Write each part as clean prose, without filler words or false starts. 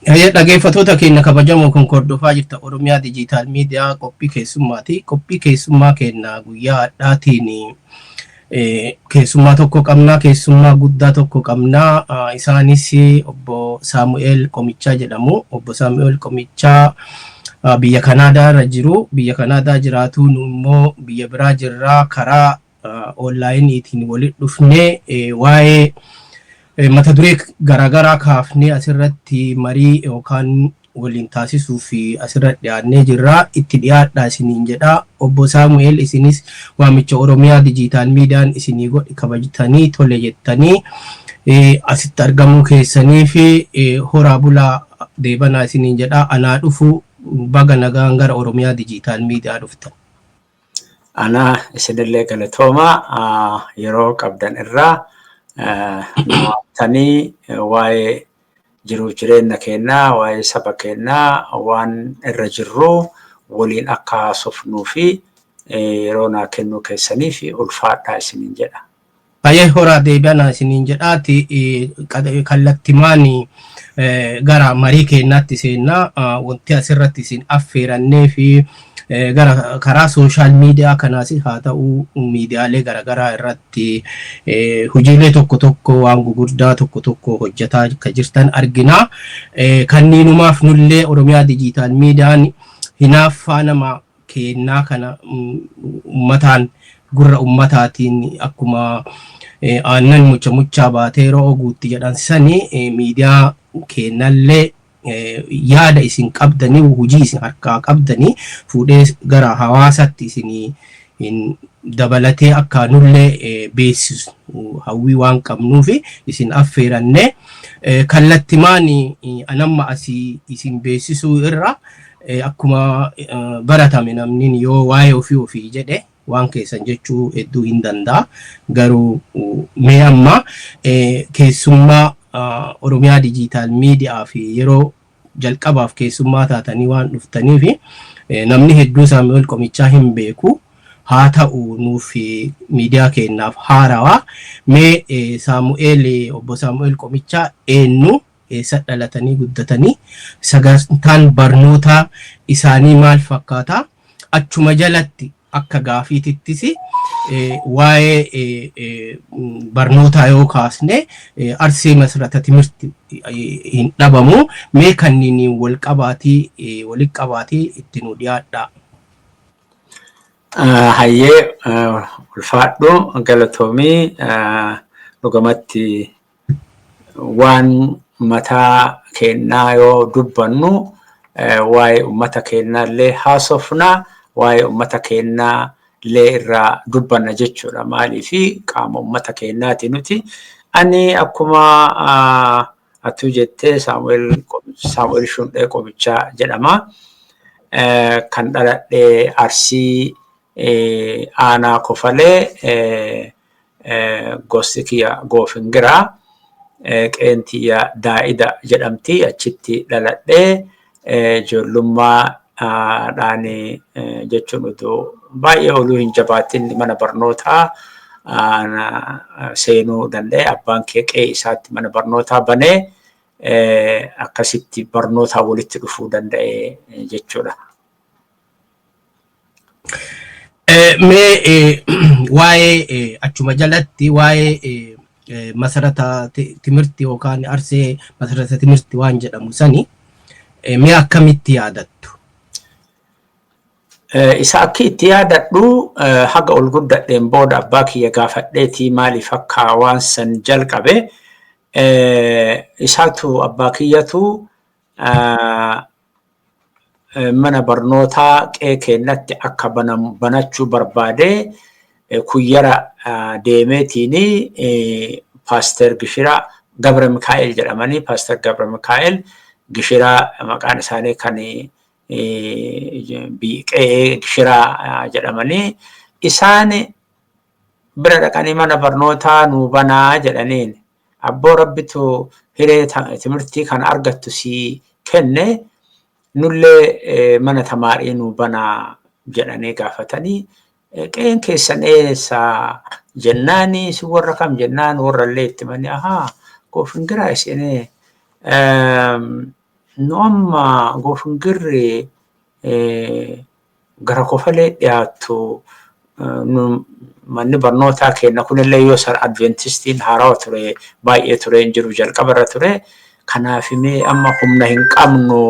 Dhaggeeffattoota keenya kabajamoo kan hordofaa jirta Oromiyaa Dijiitaal Miidiyaa qophii keessummaati. Qophii keessummaa keenya guyyaa har'aatiin keessummaa tokko qabnaa, keessummaa guddaa tokko qabnaa. Isaanis obbo Saamu'eel Qomichaa jedhamu. Obbo Saamu'eel Qomichaa biyya Kanaadaa irra jiru. Biyya Kanaadaa jiraatuun immoo biyya biraa jirraa karaa onlaayiniitiin walitti dhufnee waa'ee mata duree garaagaraa kaafnee asirratti marii yookaan waliin taasisuu fi asirratti dhiyaannee jirra. Itti dhiyaadhaa isiniin jedha. Obbo Saamu'eel, isinis waamicha Oromiyaa Dijiitaal Miidiyaan isinii godhe kabajtanii tole jettanii asitti argamuu keessanii fi horaa bulaa deebanaa isiniin jedha. Anaa dhufu, baga nagaan gara Oromiyaa Dijiitaal Miidiyaa dhuftan. Anaa isinillee galatoomaa, yeroo qabdan irraa nu waamtanii waa'ee jiruuf jireenya keenyaa, waa'ee saba keenyaa, waan irra jirru waliin akka haasofnuu fi yeroo naa kennuu keessaniif ulfaadhaa isiniin jedha. Baay'ee horaa deebi'anaa isiniin jedhaati, kallattimaan gara marii keenyaatti seennaa. Wanti asirratti isin affeerannee fi gara karaa social media kanaas haa ta'u, miidiyaalee garaagaraa irratti hojiilee tokko tokko, waan gugurdaa tokko tokko hojjetaa akka jirtan argina. Kanniinumaaf nullee Oromiyaa Dijiitaal Miidiyaan hinaaffaa nama kennaa kana ummataan, gurra ummataatiin akkuma aannan mucha muchaa baatee yeroo guutti jedhan sani, miidiyaa kennallee yaada isin qabdanii, hojii isin harkaa qabdanii fuudhee gara hawaasatti isinii dabalatee akka nullee beeksisu hawwii waan qabnuufi isin affeeranne. Kallattimaan anamma asii isin beeksisuu irra, akkuma baratame namni yoo waa'ee ofii ofii jedhe waan keessan jechuu hedduu hin danda'a. Garuu mee amma keessummaa Oromiyaa Dijiitaal Miidiyaa fi yeroo jalqabaaf keessummaa taatanii waan dhuftaniif, namni hedduu Saamu'eel Qomichaa hin beeku. Haa ta'u, nuuf miidiyaa keenyaaf haarawaa. Mee Saamu'eel, obbo Saamu'eel Qomichaa eenyu? Eessa dhalatanii guddatanii? Sagantaan barnootaa isaanii maal fakkaata? Achuma jalatti akka gaafiitittis waa'ee barnootaa yoo kaasne, Arsee Masrata Timirti hin dhabamu. Mee kanneen wal qabaatii walitti qabaatii itti nu dhiyaadhaa. Hayyee, ulfaadhu, galatoomii. Dhugamatti waan mataa keenyaa yoo dubbannu waa'ee uummata keenyaallee haasofna, waa'ee uummata keenyaa illee irraa dubbanna jechuudha. Maaliifi qaama uummata keenyaati nuti. Ani akkuma atuu jettee Saamu'eel Shundhee Qomichaa jedhama. Kan dhaladhee Arsii, aanaa Kofalee, gosti kiyya Goofingiraa, qeen tiyya Daa'ida jedhamti. Achitti dhaladhee, ijoollummaadhaan jechuun utuu baay'ee oluu hin jabaatin mana barnootaa seenuu danda'e. Abbaan kee qe'ee isaatti mana barnootaa banee, akkasitti barnootaa walitti dhufuu danda'e jechuudha. Mee waa'ee achuma jalatti waa'ee masarata timirti yookaan Arsee Masarata Timirti waan jedhamu sani mee akkamitti yaadattu? Isa akki itti yaadadhu, haga ol guddadheen booda abbaa kiyya gaafadheetii maaliif akka waan san jalqabe. Isaatu, abbaa kiyyatu, mana barnootaa qe'ee keenyatti akka banachuu barbaade Kuyyara deemeetiin Paaster Gishiraa Gabra Mikaa'el jedhamanii, Paaster Gabra Mikaa'el Gishiraa maqaan isaanii, kan qe'ee Gishiraa jedhamanii, isaan bira dhaqanii mana barnootaa nuu banaa jedhaniin. Abboo, Rabbitu hiree timirtii kana argattu sii kenne, nullee mana tamaarii nuu banaa jedhanii gaafatanii, qe'een keessan eessa jennaani, isin warra kam jennaan, warra illee itti manii, ahaa, Goofingiraa isin. Nu amma Goofingirri gara Kofalee dhiyaattu, manni barnootaa keenya kunillee yoo san Adventistiin haarawaa ture, baay'ee ture hin jiru, jalqabarra ture. Kanaaf mee amma humna hin qabnu,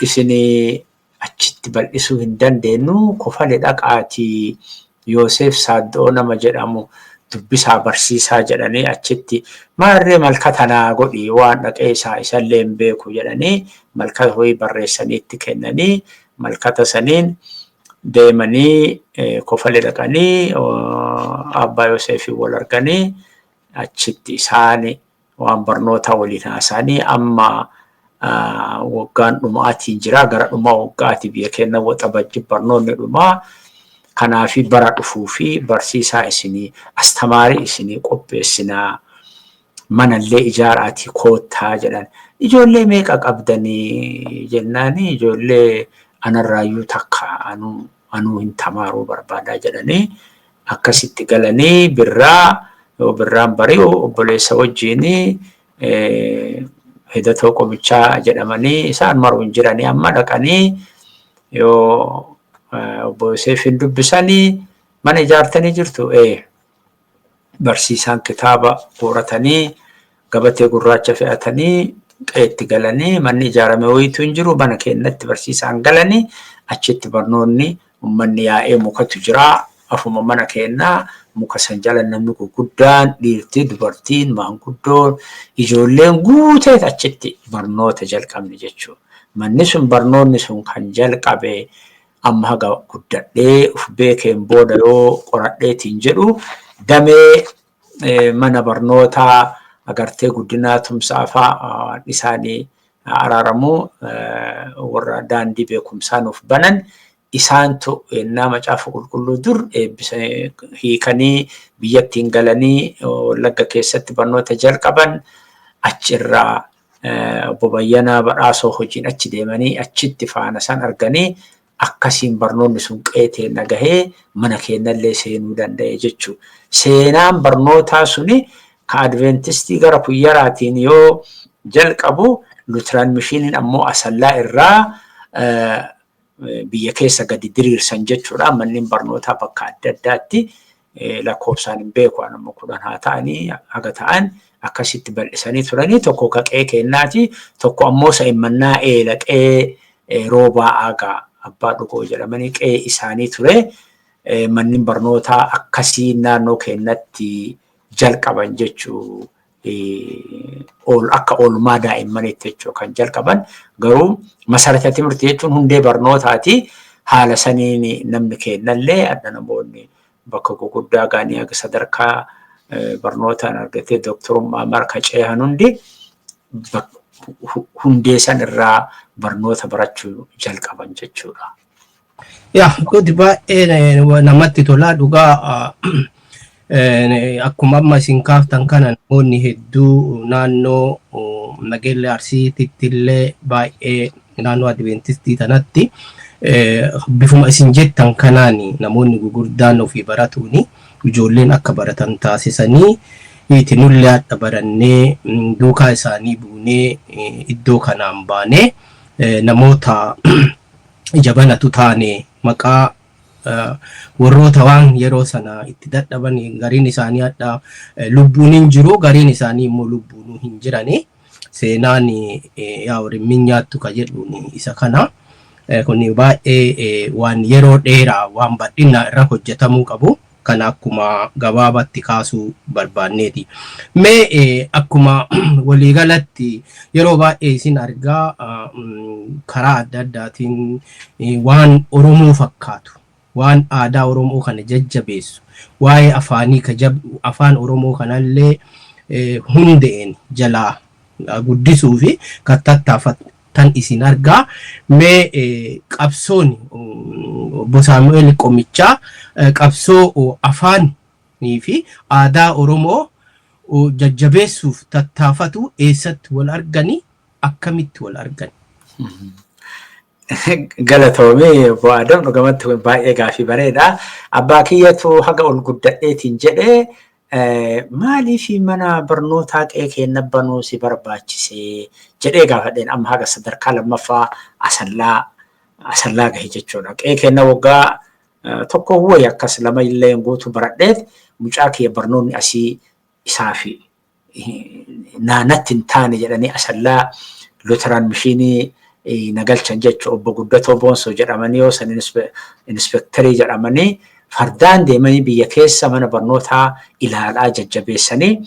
isinii achitti bal'isuu hin dandeenyu, Kofale dhaqaatii Yoosef Saaddoo nama jedhamu dubbisaa barsiisaa jedhanii. Achitti maarree malkata naa godhi, waan dhaqee isaa isallee hin beeku jedhanii malkata wayii barreessanii itti kennanii, malkata saniin deemanii Kofale dhaqanii abbaa Yoosefii wal arganii, achitti isaan waan barnootaa waliin haasa'anii, amma waggaan dhumaatiin jira, gara dhumaa waggaati, biyya keenya Waxabajji barnoonni dhumaa. Kanaafi bara dhufuu fi barsiisaa isinii, astamaarii isinii qopheessinaa, manallee ijaaraatii koottaa jedhan. Ijoollee meeqa qabdanii jennaani, ijoollee anarraayyuu takka anuu hin tamaaruu barbaadaa jedhanii akkasitti galanii. Birraa yoo birraan bari'u obboleessa wajjiin Hidatoo Qomichaa jedhamanii, isaan maruu hin jiranii amma, dhaqanii yoo obbo Yoseefin dubbisanii, "Mana ijaartanii jirtu?" "Ee." Barsiisaan kitaaba guuratanii, gabatee gurraacha fe'atanii qe'eetti galanii, manni ijaarame wayiitu hin jiru, mana keenyatti barsiisaan galanii, achitti barnoonni uummanni yaa'ee, mukatu jira afuma mana keenyaa, muka san jala namni gurguddaan, dhiirti, dubartiin, maanguddoon, ijoolleen guuteet achitti barnoota jalqabne jechuudha. Manni sun, barnoonni sun kan jalqabe amma haga guddadhee uf beekeen booda yoo qoradheetiin jedhu, damee mana barnootaa agartee Guddinaa Tumsaa fa'aa isaanii araaramuu, warra daandii beekumsaa nuuf banan, isaantu ennaa Macaafa Qulqulluu dur eebbisa hiikanii biyyattiin galanii Wallagga keessatti barnoota jalqaban. Achirraa obbo Bayyanaa Badhaasoo hojiin achi deemanii achitti faana san arganii, akkasiin barnoonni sun qe'ee teenna gahee mana keenyallee seenuu danda'e jechuudha. Seenaan barnootaa suni ka Adventistii gara Kuyyaraatiin yoo jalqabu, Lutheran Missioniin ammoo Asallaa irraa biyya keessa gadi diriirsan jechuudha. Manneen barnootaa bakka adda addaatti lakkoofsaan hin beeku, amma 10 haa ta'anii haga ta'an akkasitti bal'isanii turanii. Tokko ka qe'ee keennaati, tokko ammoo sa'immannaa eela qe'ee Roobaa Aagaa Abbaa Dhugoo jedhamanii qe'ee isaanii ture. Manneen barnootaa akkasii naannoo keenyatti jalqaban jechuu, akka oolmaa daa'immaniitti jechuu kan jalqaban. Garuu masarata timirtii jechuun hundee barnootaati. Haala saniin namni kennallee adda namoonni bakka gurguddaa ga'anii akka sadarkaa barnootaan argatee dooktorummaa marka ceehan hundi hundee san irraa barnoota barachuu jalqaban jechuudha. Yaa godi, baay'ee namatti tolaa dhugaa. Akkuma amma isin kaaftan kana, namoonni hedduu naannoo Nageelle Arsiititti illee baay'ee naannoo Adventistii tanatti bifuma isin jettan kanaan namoonni gurguddaan ofii baratuuni ijoolleen akka baratan taasisanii, itti nullee hadha barannee duukaa isaanii buunee iddoo kanaan baanee namoota ija banatu taane. Maqaa warroota waan yeroo sana itti dadhaban, gariin isaanii hadha lubbuun hin jiru, gariin isaanii immoo lubbuun hin jirani. Seenaan yaa rimmin nyaattu ka jedhuun isa kana. Kun baay'ee waan yeroo dheeraa, waan bal'inaa irra hojjetamuu qabu. Kana akkuma gabaabatti kaasuu barbaanneeti. Mee akkuma waliigalatti yeroo baay'ee isin argaa, karaa adda addaatiin waan Oromoo fakkaatu, waan aadaa Oromoo kana jajjabeessu, waa'ee afaanii, afaan Oromoo kanallee hundeen jalaa guddisuu fi kan tattaafatan isin argaa. Mee qabsoon obbo Saamu'eel Qomichaa qabsoo afaanii fi aadaa Oromoo jajjabeessuuf tattaafatu eessatti wal arganii, akkamitti wal argan? Galatoomii obbo Adam, dhugamatti kun baay'ee gaafii bareeda. Abbaa kiyyatu haga ol guddadheetiin jedhee Maaliif mana barnootaa qe'ee keenya banuu si barbaachisee jedhee gaafadheen amma haga sadarkaa lammaffaa Asallaa gahe jechuudha. Qe'ee keenya waggaa tokko wayi akkas lama illee guutuu baradheet mucaa kiyya barnoonni asii isaaf naanatti hin taane jedhanii Asallaa Lutheran Missionii na galchan jechuudha. Obbo Guddatoo Boonsoo jedhamanii yoo san inspectorii jedhamanii fardaan deemanii biyya keessa mana barnootaa ilaalaa jajjabeessanii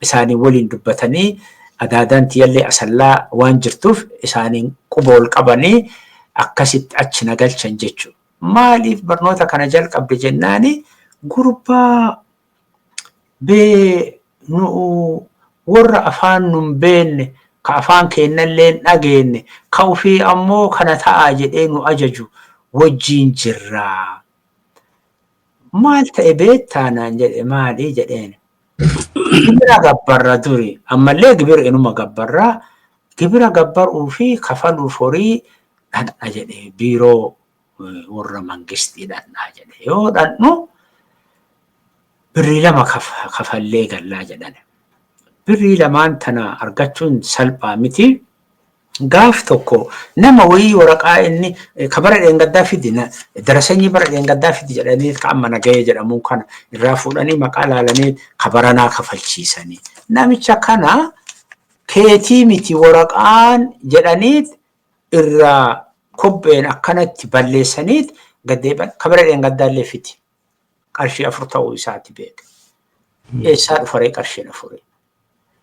isaanii waliin dubbatanii, adaadaan tiyyallee Asallaa waan jirtuuf isaaniin quba ol qabanii akkasitti achi na galchan jechuudha. Maaliif barnoota kana jalqabde jennaani, gurbaa bee nu warra afaan nun beenne, ka afaan keenyallee hin dhageenye, ka ofii ammoo kana ta'aa jedhee nu ajaju wajjiin jirraa. Maal ta'e beektaa naan jedhe. Maalii jedheen. Gibira gabbarra duri, ammallee gibira inuma gabbarraa, gibira gabbaruu fi kafaluuf horii dhandha jedhe, biiroo warra mangistii dhandhaa jedhe. Yoo dhandhu 2 birrii kafallee gallaa jedhan. 2 birrii tana argachuun salphaa miti. Gaaf tokko nama wayii waraqaa inni ka bara dheengaddaa fidi, darasanyii bara dheengaddaa fidi jedhanii, ka amma nagahee jedhamuun kana irraa fuudhanii maqaa laalanii ka baranaa kafalchiisanii. Namicha kana keetii miti waraqaan jedhanii irraa kobbeen akkanatti balleessaniit gaddeeban, ka bara dheengaddaallee fidi. 4 qarshii ta'uu isaati beeka. Eessaa dhufaree 4 qarshiin?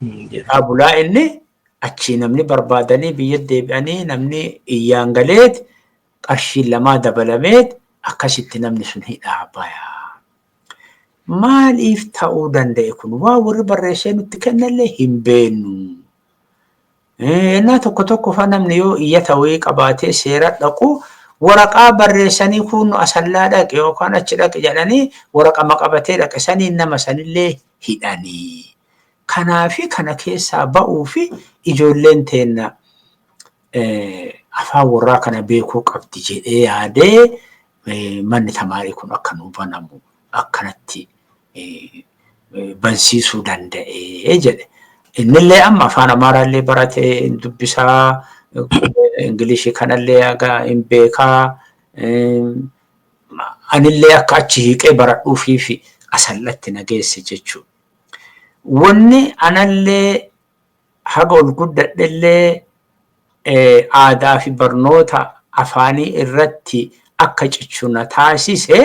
Dhaabulaa inni achii namni barbaadanii biyya deebi'anii namni iyyaan galeet 2 qarshii dabalameet akkasitti namni sun hidhaa bayaa. Maaliif ta'uu danda'e kun? Waa warri barreessee nutti kennallee hin beennu. Innaa tokko tokko fa namni yoo iyyata wayii qabaatee seera dhaqu, waraqaa barreessanii kun Asallaa dhaqe yookaan achi dhaqe jedhanii waraqama qabatee dhaqe saniin nama sanillee hidhanii. Kanaafi kana keessaa ba'uu fi ijoolleen teenna afaan warraa kana beekuu qabdi jedhee yaadee manni tamaarii kun akka nu banamu akkanatti bansiisuu danda'ee jedhe. Innillee amma afaan Amaaraallee baratee hin dubbisaa, Ingilishii kanallee haga hin beekaa. Anillee akka achi hiiqee baradhuufiif Asallatti na geesse jechuudha. Wanni anallee haga ol guddadhellee aadaa fi barnoota afaanii irratti akka cichu na taasise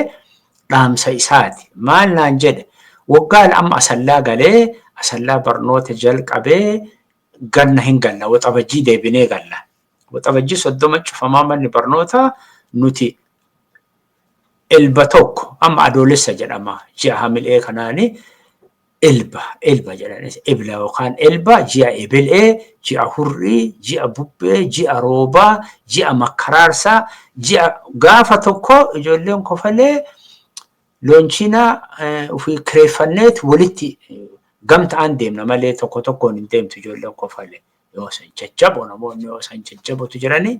dhaamsa isaati. Maal naan jedhe? Waggaa amma Asallaa galee, Asallaa barnoota jalqabee ganna hin galla, Waxabajjii deebinee galla. Waxabajjii 30 cufamaa manni barnootaa. Nuti elba 1, amma Adoolessa jedhama, ji'a Hamilee kanaani elba jedhanis, ebla yookaan elba, ji'a ebil'ee, ji'a hurrii, ji'a bubbee, ji'a roobaa, ji'a makkaraarsaa, ji'a gaafa tokko ijoolleen Kofalee loonchiina ofii kireeffanneet walitti gamtaan deemna malee tokko tokkoon hin deemtu ijoolleen Kofalee. Yoo san jajjaboo, namoonni yoo san jajjabotu jiranii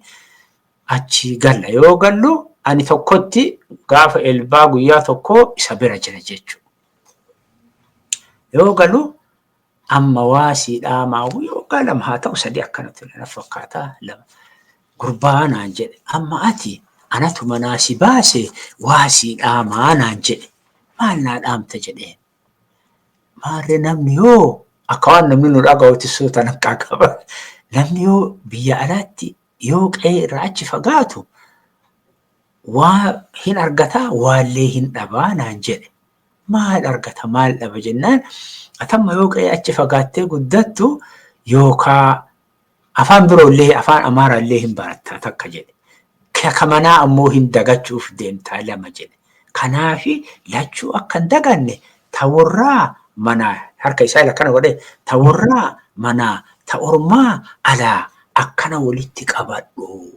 achi galla. Yoo gallu ani tokkotti gaafa elbaa guyyaa tokko isa bira jira jechuudha. Yoo galu amma waa sii dhaamaa, waggaa 2 haa ta'u 3 akkanatti na fakkaata, 2. Gurbaa naan jedhe, amma ati anatu manaa si baase, waa sii dhaamaa naan jedhe. Maal naa dhaamta jedheen. Maarree namni yoo akka waan namni nu dhaga'utti suuta naqqaa qaba. Namni yoo biyya alaatti yoo qe'ee irraa achi fagaatu waa hin argataa, waallee hin dhabaa naan jedhe. Maal argata, maal dhaba jennaan, atamma yoo qe'ee achi fagaattee guddattu yookaa afaan biroollee, afaan Amaaraallee hin barattaa takka jedhe. Ka manaa ammoo hin dagachuuf deemtaa lama jedhe. Kanaafi lachuu akka hin daganne ta warraa manaa, harka isaa akkana godhe, ta warraa manaa ta ormaa alaa akkana walitti qabadhu,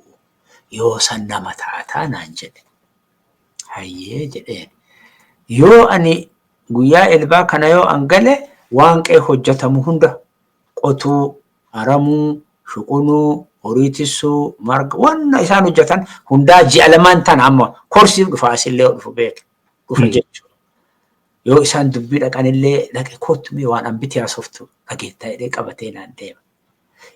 yoo san nama taataa naan jedhe. Hayyee jedheen. Yoo ani guyyaa elbaa kana yoo an gale waan qe'ee hojjetamu hunda, qotuu, haramuu, shuqunuu, horii tissuu, marga, wanna isaan hojjetan hundaa ji'a lamaan tana amma korsiif dhufa, asillee dhufu beeka. Dhufa jechuudha. Yoo isaan dubbii dhaqanillee dhaqe kottu mee waan ambiti haasoftu dhageettaa jedhee qabatee naan deema.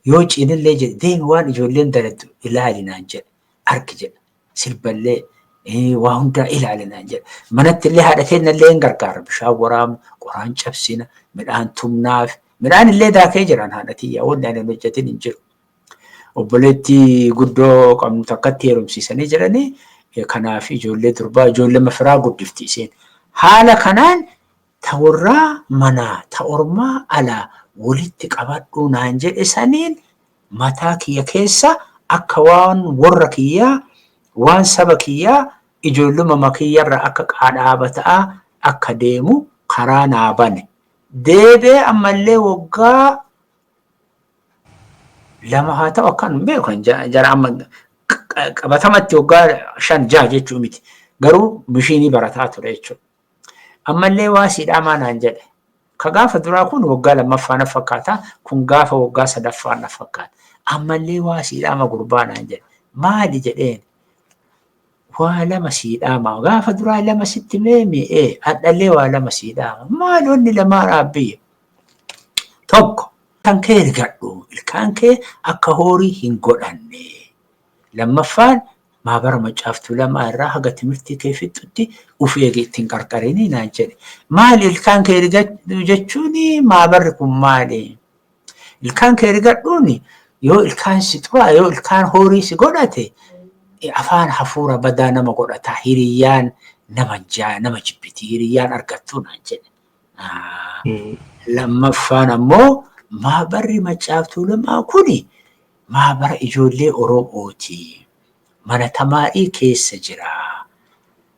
Yoo ciinillee jedhe deemi waan ijoolleen daladdu ilaali naan jedha. Argi jedha. Sirballee waa hundaa ilaali naan jedha. Manatti illee haadha teennallee hin gargaara. Bishaan waraabna, qoraan cabsina, midhaan tumnaaf. Midhaan illee daakee jiran haadha tiyyaa wanni ani hin hojjetin hin jiru. Obboleettii guddoo qabnu takkatti heerumsiisanii jiranii kanaaf ijoollee durbaa ijoollee mafiraa guddifti isheen. Haala kanaan ta warraa manaa ta ormaa alaa walitti qabadhuu naan jedhe saniin mataa kiyya keessa akka waan warra kiyyaa waan saba kiyyaa ijoolluma makiyyarra akka qaadhaabataa akka deemu karaa naa bane. Deebi'ee ammallee waggaa 2 haa ta'u akkan hin beeku kan jara amma qabatamatti waggaa 5 6 jechuu miti. Garuu mishiinii barataa ture jechuudha. Ammallee waa sii dhaamaa naan jedhe. Ka gaafa duraa kun waggaa lammaffaa na fakkaata. Kun gaafa waggaa sadaffaa na fakkaata. Ammallee waa sii dhaama gurbaa naan jedhe. Maali jedheen? Waa 2 sii dhaama. Gaafa duraa 2 sitti meemi? Ee, hadhallee waa 2 sii dhaama. Maali wanni lamaan aabbiyya? Tokko kan kee rigadhu. Ilkaan kee akka horii hin godhanne. Lammaffaan maabara Maccaaftuu Lamaa irraa haga timirtii kee fixxutti uf eegi ittiin qarqarinii naan jedhe. Maali ilkaan kee rigadhu jechuun maabarri kun maali? Ilkaan kee rigadhuun yoo ilkaan si xuraa yoo ilkaan horii si godhate afaan hafuura badaa nama godhata hiriyyaan nama jaa nama jibbiti hiriyyaan argattuu naan jedhe. Lammaffaan ammoo maabarri Maccaaftuu Lamaa kuni maabara ijoollee Oromooti. Mana tamaarii keessa jira.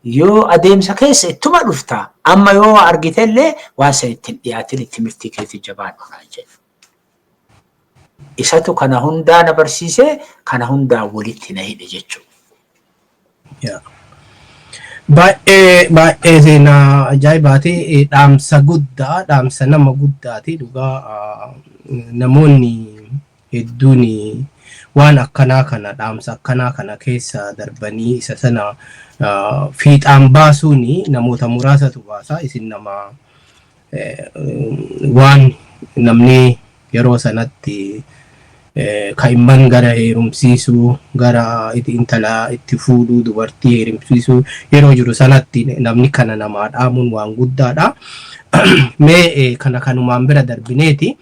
Yoo adeemsa keessa ittuma dhufta. Amma yoo argitellee waan san ittiin dhiyaatin timirtii keetti jabaadhu naan jedhe. Isatu kana hundaa na barsiisee kana hundaa walitti na hidhe jechuudha. Baay'ee baay'ee seenaa ajaa'ibaati. Dhaamsa guddaa dhaamsa nama guddaati dhugaa namoonni hedduun waan akkanaa kana dhaamsa akkanaa kana keessa darbanii isa sana fiixaan baasuun namoota muraasatu baasa. Isin nama waan namni yeroo sanatti kaa'imman gara heerumsiisuu gara intala itti fuudhuu dubartii heerumsiisuu yeroo jiru sanatti namni kana namaa dhaamuun waan guddaadha. Mee kana kanumaan bira darbineeti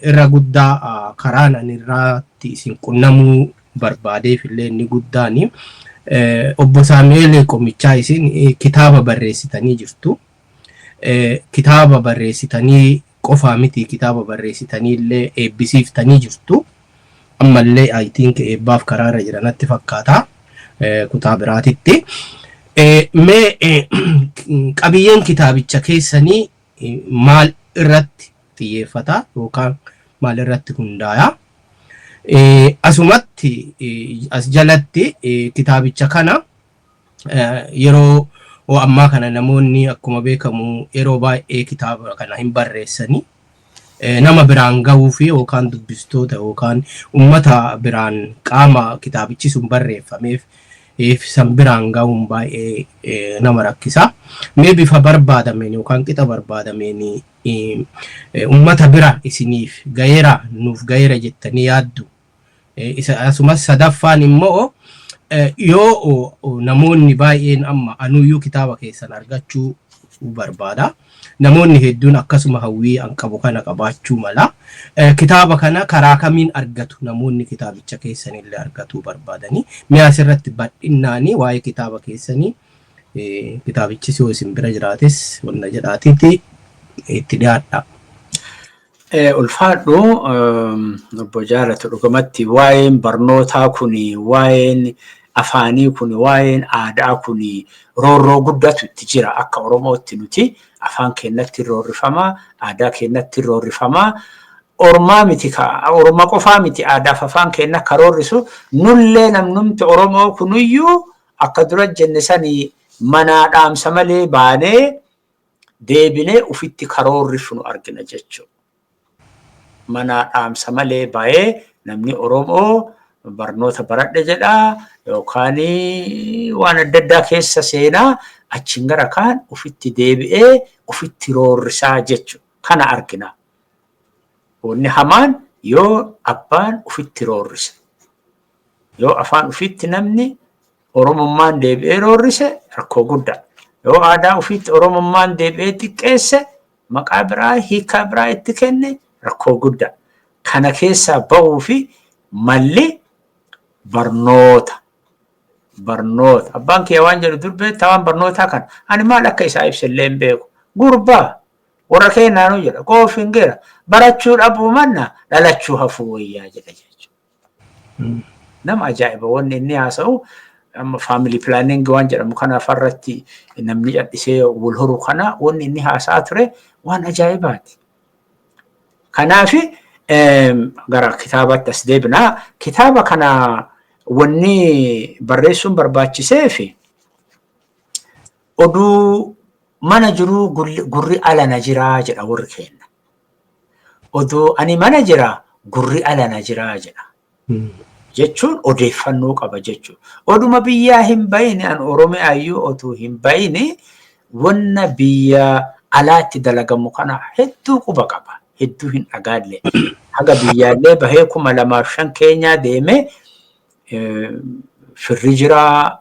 irra guddaa karaan ani irratti isin qunnamuu barbaadeef illee inni guddaani obbo Saamu'eel Qomichaa isin kitaaba barreessitanii jirtu. Kitaaba barreessitanii qofaa miti kitaaba barreessitanii illee eebbisiiftanii jirtu. Ammallee I think eebbaaf karaarra jira natti fakkaata kutaa biraatitti. Mee qabiyyeen kitaabicha keessanii maal irratti xiyyeeffata yookaan maal irratti hundaa'a? Asumatti as jalatti kitaabicha kana yeroo ammaa kana namoonni akkuma beekamu yeroo baay'ee kitaaba kana hin barreessanii nama biraan gahuu fi yookaan dubbistoota yookaan uummata biraan qaama kitaabichi sun barreeffameef san biraan gahuun baay'ee nama rakkisa. Mee bifa barbaadameen yookaan qixa barbaadameen uummata bira isiniif gaheera nuuf gaheera jettanii yaaddu. Asumas sadaffaan immoo yoo namoonni baay'een amma anuyyuu kitaaba keessan argachuu barbaada. Namoonni hedduun akkasuma hawwii an qabu kana qabaachuu mala. Kitaaba kana karaa kamiin argatu namoonni kitaabicha keessanillee argatuu barbaadanii. Mee asirratti bal'innaanii waa'ee kitaaba keessanii kitaabichis yoo isin bira jiraates wanna jedhaatiitti itti dhiyaadha. Ulfaadhu obbo Jaalatu dhugumatti waa'een barnootaa kuni waa'een afaanii kuni waa'een aadaa kuni roorroo guddatu itti jira akka Oromootti nuti afaan keenyatti roorrifamaa aadaa keenyatti roorrifamaa Ormaa miti Orma qofaa miti aadaaf afaan keenya akka roorrisu nullee namnumti Oromoo kunuyyuu akka dura jenne sanii manaa dhaamsa malee baanee deebinee ufitti karoorrifnu argina jechuudha. Manaa dhaamsa malee ba'ee namni Oromoo barnoota baradhe jedhaa yookaan waan adda addaa keessa seenaa Achiin gara kaan ufitti deebi'ee ufitti roorrisaa jechuudha. Kana argina. Wanni hamaan yoo abbaan ufitti roorrise. Yoo afaan ufitti namni Oromummaan deebi'ee roorrise, rakkoo guddaa. Yoo aadaa ufiitti Oromummaan deebi'ee xiqqeesse, maqaa biraa, hiikaa biraa itti kenne, rakkoo guddaa. Kana keessaa bahuu fi malli barnoota. Barnoota. Abbaan kee waan jedhu dur beektaa waan barnootaa kana. Ani maal akka isaa ibsa illee hin beeku. Gurbaa warra keenyaanuu jedha. Qoofingeera. Barachuu dhabuu manna dhalachuu hafuu wayyaa jedha jechuudha. Nama ajaa'iba wanni inni haasa'u. Amma family planning waan jedhamu kana farratti namni callisee wal horu kana, wanni inni haasa'aa ture waan ajaa'ibaati. Kanaaf gara kitaabaatti as deebinaa. Kitaaba kana wanni barreessuun barbaachisee fi oduu mana jiruu gurri ala na jiraa jedha warri keenya. Oduu ani mana jira gurri ala na jiraa jedha. Jechuun odeeffannoo qaba jechuudha. Oduma biyyaa hin bayine, an Oromiyaayyuu otuu hin bayine, wanna biyya alaatti dalagamu kana hedduu quba qaba. Hedduu hin dhagaalle. Haga biyyaallee bahee 2005 Keenyaa deemee firri jiraa,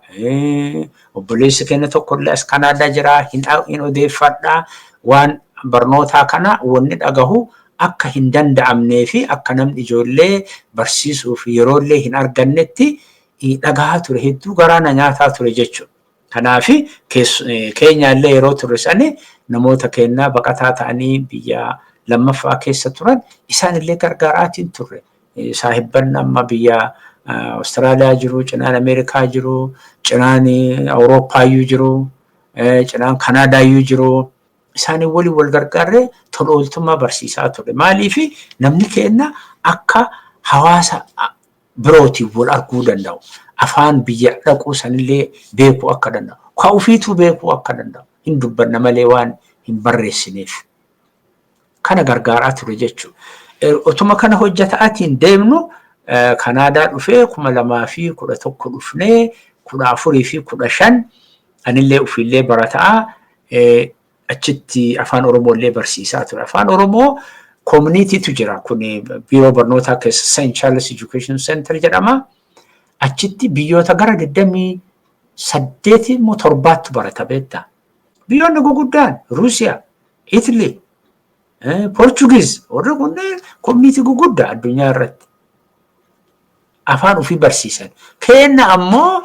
obboleessi keenya tokkollee as Kanaadaa jiraa, hin odeeffadhaa. Waan barnootaa kana wanni dhagahu akka hin danda'amnee fi akka namni ijoollee barsiisuuf yeroollee hin argannetti dhagahaa ture, hedduu garaa na nyaataa ture jechuudha. Kanaaf Keenyaallee yeroo turre sani namoota keenyaa baqataa ta'anii biyya lammaffaa keessa turan isaanillee gargaaraatiin turre. Saahibban amma biyya Awustiraaliyaa jiru, cinaan Ameerikaa jiru, cinaan Awurooppaayyuu jiru, cinaan Kanaadaayyuu jiru. Isaanii waliin wal gargaarree tola ooltummaa barsiisaa ture. Maaliif? Namni keenya akka hawaasa birootiin wal arguu danda'u. Afaan biyya dhaquu sanillee beekuu akka danda'u. Ka ofiituu beekuu akka danda'u. Hin dubbanna malee waan hin barreessineef. Kana gargaaraa ture jechuudha. Otuma kana hojjetaatiin deemnu Kanaadaa dhufee 2011 dhufnee 14 fi 15 anillee ofiillee barataa achitti afaan Oromoo illee barsiisaa ture. Afaan Oromoo communitytu jira. Kun biiroo barnootaa keessa St. Charles Education Center jedhama. Achitti biyyoota gara 28 immoo torbaattu barata beektaa. Biyyoonni guguddaan Ruusiyaa, Italy, Portugiis, warri kunneen community guguddaa addunyaa irratti. Afaan ofii barsiisan. Keenna ammoo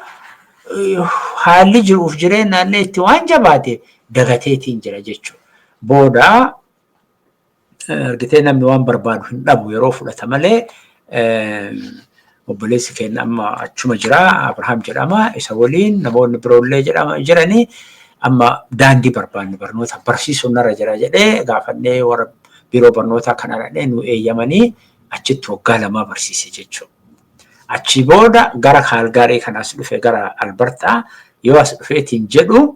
haalli jiruuf jireenyaallee itti waan jabaate dagateetiin jira jechuudha. Booda argitee namni waan barbaadu hin dhabu, yeroo fudhata malee. Obboleessi keenya amma achuma jira, Abrahaam jedhama, isa waliin namoonni biroollee jedhama jiranii amma daandii barbaanne barnoota barsiisuun narra jira jedhee gaafannee warra biiroo barnootaa kana dhaqnee nu eeyyamanii achitti waggaa 2 barsiise jechuudha. Achi booda gara Kaalgaarii kan as dhufe, gara Albertaa yoo as dhufeetiin jedhu,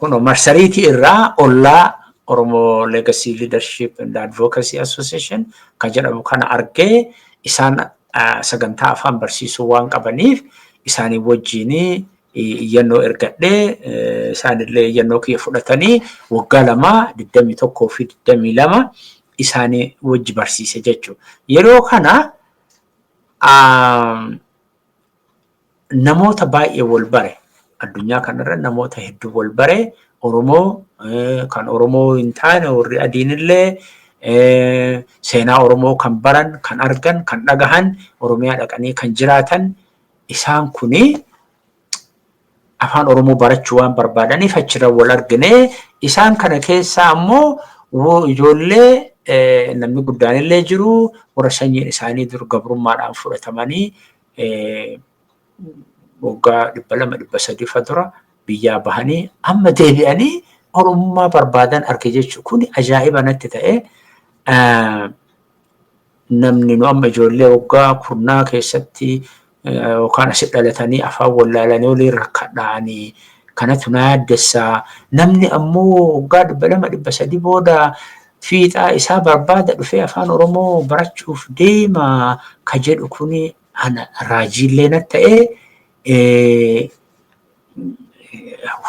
kun marsariitii irraa OLLAA, Oromoo Legacy Leadership and Advocacy Association kan jedhamu kana argee, isaan sagantaa afaan barsiisuu waan qabaniif isaanii wajjin iyyannoo ergadhee, isaanillee iyyannoo kiyya fudhatanii waggaa 2, 21 fi 22 isaanii wajji barsiise jechuudha. Yeroo kana namoota baay'ee wal bare. Addunyaa kanarra namoota hedduu wal bare, Oromoo kan Oromoo hin taane, warri adiinillee seenaa Oromoo kan baran, kan argan, kan dhagahan, Oromiyaa dhaqanii kan jiraatan, isaan kuni afaan Oromoo barachuu waan barbaadaniif achirra wal argine. Isaan kana keessaa ammoo ijoollee namni guddaanillee jiru, warra sanyiin isaanii dur gabrummaadhaan fudhatamanii waggaa 200, 300 fa dura biyyaa bahanii amma deebi'anii Oromummaa barbaadan arge jechuudha. Kuni ajaa'iba natti ta'e. Namni nu amma ijoollee waggaa kurnaa keessatti yookaan asi dhalatanii afaan wallaalanii waliin rakkadhaanii kanatu na yaaddessaa. Namni ammoo waggaa 200, 300 booda fiixaa isaa barbaada dhufee afaan Oromoo barachuuf deema ka jedhu kuni Ana raajiillee natti ta'ee,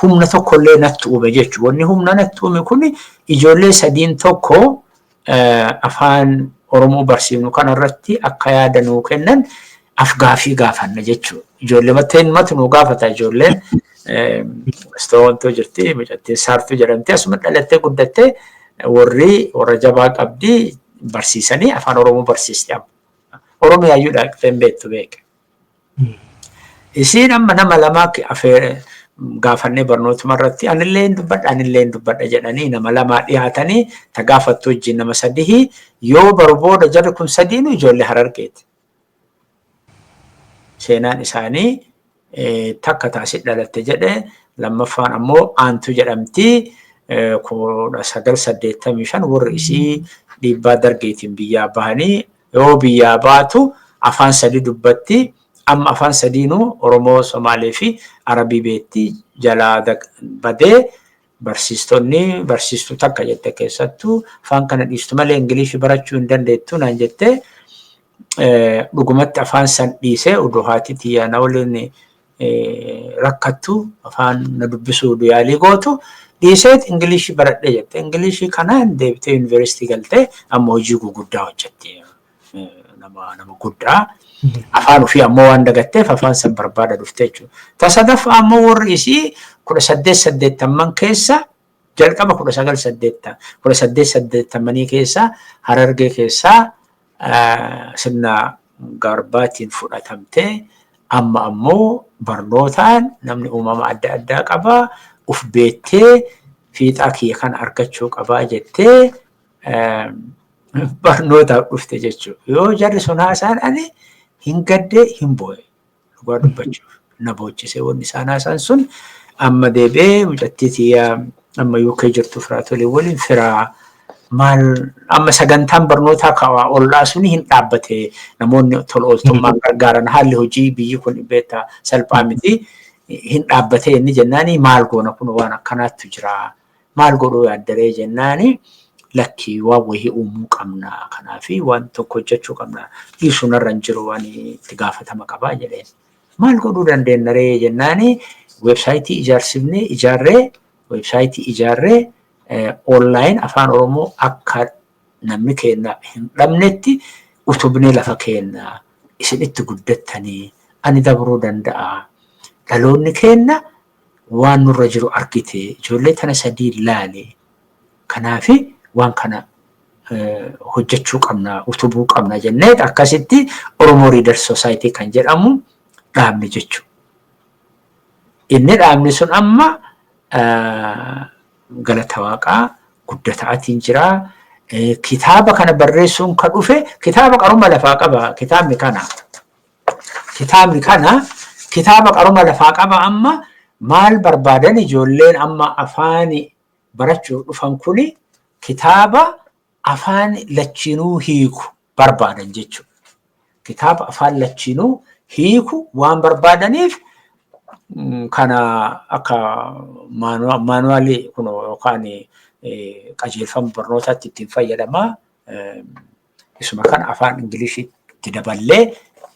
humna tokkollee natti uume jechuudha. Wanni humna natti uume kun ijoollee sadiin tokko afaan Oromoo barsiifnu kanarratti akka yaada nuu kennan afgaafii gaafanna jechuudha. Ijoollee mateen matu nuu gaafata. Ijoolleen Istoontoo jirti, mucattiin Saartuu jedhamti, asuma dhalattee guddattee, warri warra jabaa qabdi, barsiisanii afaan Oromoo barsiisti amma. Oromiyaayyuu dhaqxee hin beektu beeke. Isiin amma nama lama gaafannee barnootuma irratti anillee hin dubbadha, anillee hin dubbadha jedhanii nama lamaa dhiyaatanii, ta gaafattu wajjin nama sadii. Yoo baru booda jarri kun sadiinuu ijoollee Harargeeti. Seenaan isaanii takka taasit dhalatte jedhe, lammaffaan ammoo Aantu jedhamti, 1985 warri isii dhiibbaa dargeetiin biyyaa bahanii, yoo biyyaa baatu afaan sadi dubbatti. Amma afaan sadiinuu, Oromoo, Somaalee fi Arabii beetti. Jalaa badee barsiistonni, barsiistuu takka jette keessattuu, "Afaan kana dhiistu malee Ingilishii barachuu hin dandeettu" naan jettee. Dhugumatti afaan san dhiisee, oduu haati tiyyaa na waliin rakkattu, afaan na dubbisuu yaalii gootu, dhiiseet Ingilishii baradhee jette. Ingilishii kanaan deebitee yuunivarsiitii galtee amma hojii guguddaa hojjetti. Nama guddaa. Afaan ofii ammoo waan dagatteef afaan san barbaada dhufte jechuudha. Ta sadaffaa ammoo warri isii 1880n keessa, jalqaba 1880nii keessa Harargee keessaa sirna garbaatiin fudhatamtee, amma ammoo barnootaan namni uumama adda addaa qabaa, uf beettee, fiixaa kiyya kana argachuu qabaa jettee barnootaaf dhufte jechuudha. Yoo jarri sun haasa'an ani hin gaddee, hin boo'e. Dhugaa dubbachuuf na boochise wanni isaan haasa'an sun. Amma deebi'ee mucattii tiyyaa amma UK jirtu firaatolee waliin firaa maal, amma sagantaan barnootaa kaawaa ollaa suni hin dhaabbate. Namoonni tola ooltummaan gargaaran, haalli hojii biyyi kun beektaa salphaa miti, hin dhaabbate inni jennaani, maal goona, kun waan akkanaattu jira, maal godhuu yaaddaree jennaani, lakkii, waan wayii uumuu qabna, kanaafi waan tokko hojjechuu qabna, dhiisuun irra hin jiru, waan itti gaafatama qabaa jedheen. Maal godhuu dandeenya ree jennaani, weebsaayitii ijaarsifnee, ijaarree, weebsaayitii ijaarree, online afaan Oromoo akka namni keenya hin dhabnetti utubnee lafa keenya. Isin itti guddattanii ani dabruu danda'a. Dhaloonni keenya waan nurra jiru argite, ijoollee tana sadii ilaale. Kanaafi waan kana hojjechuu qabna, utubuu qabna jennee akkasitti Oromoo Readers Society kan jedhamu dhaabne jechuudha. Inni dhaabni sun amma galata waaqaa guddataatiin jira. Kitaaba kana barreessuun kan dhufe kitaaba qaruma lafaa qaba kitaabni kana. Kitaabni kana kitaaba qaruma lafaa qaba. Amma maal barbaadan ijoolleen amma afaan barachuuf dhufan kuni kitaaba afaan lachiinuu hiiku barbaadan jechuudha. Kitaaba afaan lachiinuu hiiku waan barbaadaniif kana akka maanuwaalii kun yookaan qajeelfama barnootaatti ittiin fayyadamaa. Isuma kana afaan Ingiliishiitti daballee,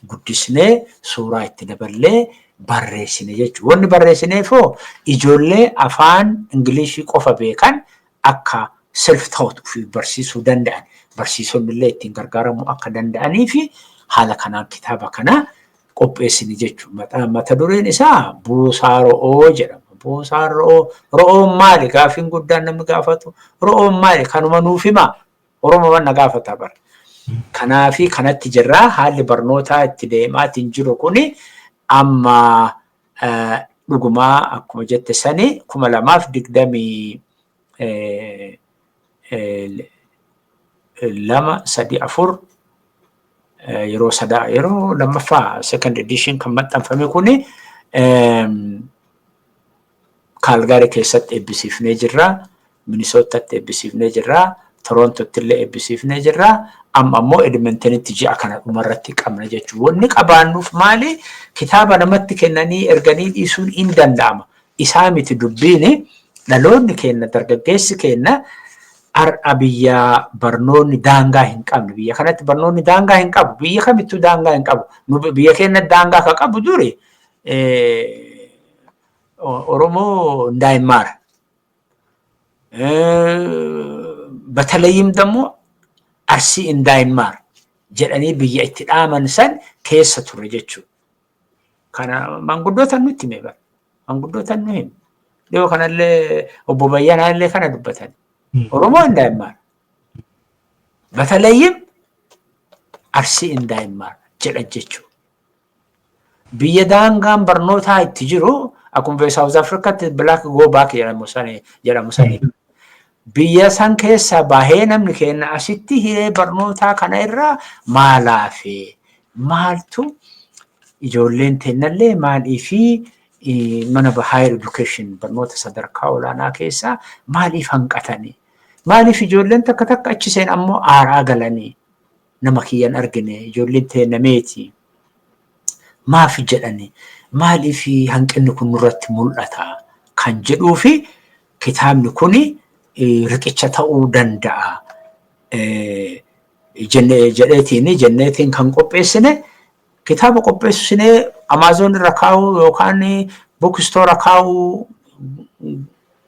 guddisnee, suuraa itti daballee barreessine jechuudha. Wanni barreessineefoo ijoollee afaan Ingilishii qofa beekan akka self taught ofii barsiisuu danda'an, barsiisonni illee ittiin gargaaramuu akka danda'anii fi haala kanaan kitaaba kana qopheessine jechuudha. Mata dureen isaa Buusaa Ro'oo jedhama. Buusaan ro'oo, ro'oon maali? Gaaffiin guddaan namni gaafatu, ro'oon maali? Kanuma nuuf himaa. Oromoo na gaafata bara. Kanaafi kanatti jirraa. Haalli barnootaa itti deemaatiin jiru kuni amma dhugumaa akkuma jette sani 2022, 3, 4, yeroo sadaa, yeroo lammaffaa second edition kan maxxanfame kuni Kaalgaarii keessatti eebbisiifnee jirra. Minisootaatti eebbisiifnee jirra. Torontootti illee eebbisiifnee jirra. Amma ammoo Edmontonitti ji'a kana dhumarratti qabna jechuudha. Wanni qabaannuuf maali? Kitaaba namatti kennanii erganii dhiisuun hin danda'ama. Isaa miti dubbiini, dhaloonni keenya, dargaggeessi keenya Har'a biyya barnoonni daangaa hin qabne, biyya kanatti barnoonni daangaa hin qabu, biyya kamittuu daangaa hin qabu. Biyya keenya daangaa kan qabu duri Oromoo እንዳይማር በተለይም ደግሞ አርሲ እንዳይማር jedhanii biyya itti dhaaman san keessa ture jechuudha. Kana maanguddoota nutti hime bara. Maanguddoota nu hime. Dhiyoo kanallee obbo Bayyanaa illee kana dubbatan. Oromoo እንዳይማር በተለይም አርሲ እንዳይማር jedhan jechuudha. Biyya daangaan barnootaa itti jiru akkuma South Africaatti "Black go back" jedhamu sani. Biyya san keessa bahee namni keenya asitti hiree barnootaa kana irraa maalaafi maaltu ijoolleen teennallee maalii fi mana higher education, barnoota sadarkaa olaanaa keessaa maaliif hanqatanii? Maaliif ijoolleen takka takka achi seen ammoo aaraa galanii nama kiyyan argine, ijoolleen teennameeti? Maaf jedhani, maaliif hanqinni kun nurratti mul'ata kan jedhuu fi kitaabni kuni riqicha ta'uu danda'a jedheetiin kan qopheessine. Kitaaba qopheessinee Amazon irra kaa'uu yookaan bookstore kaa'uu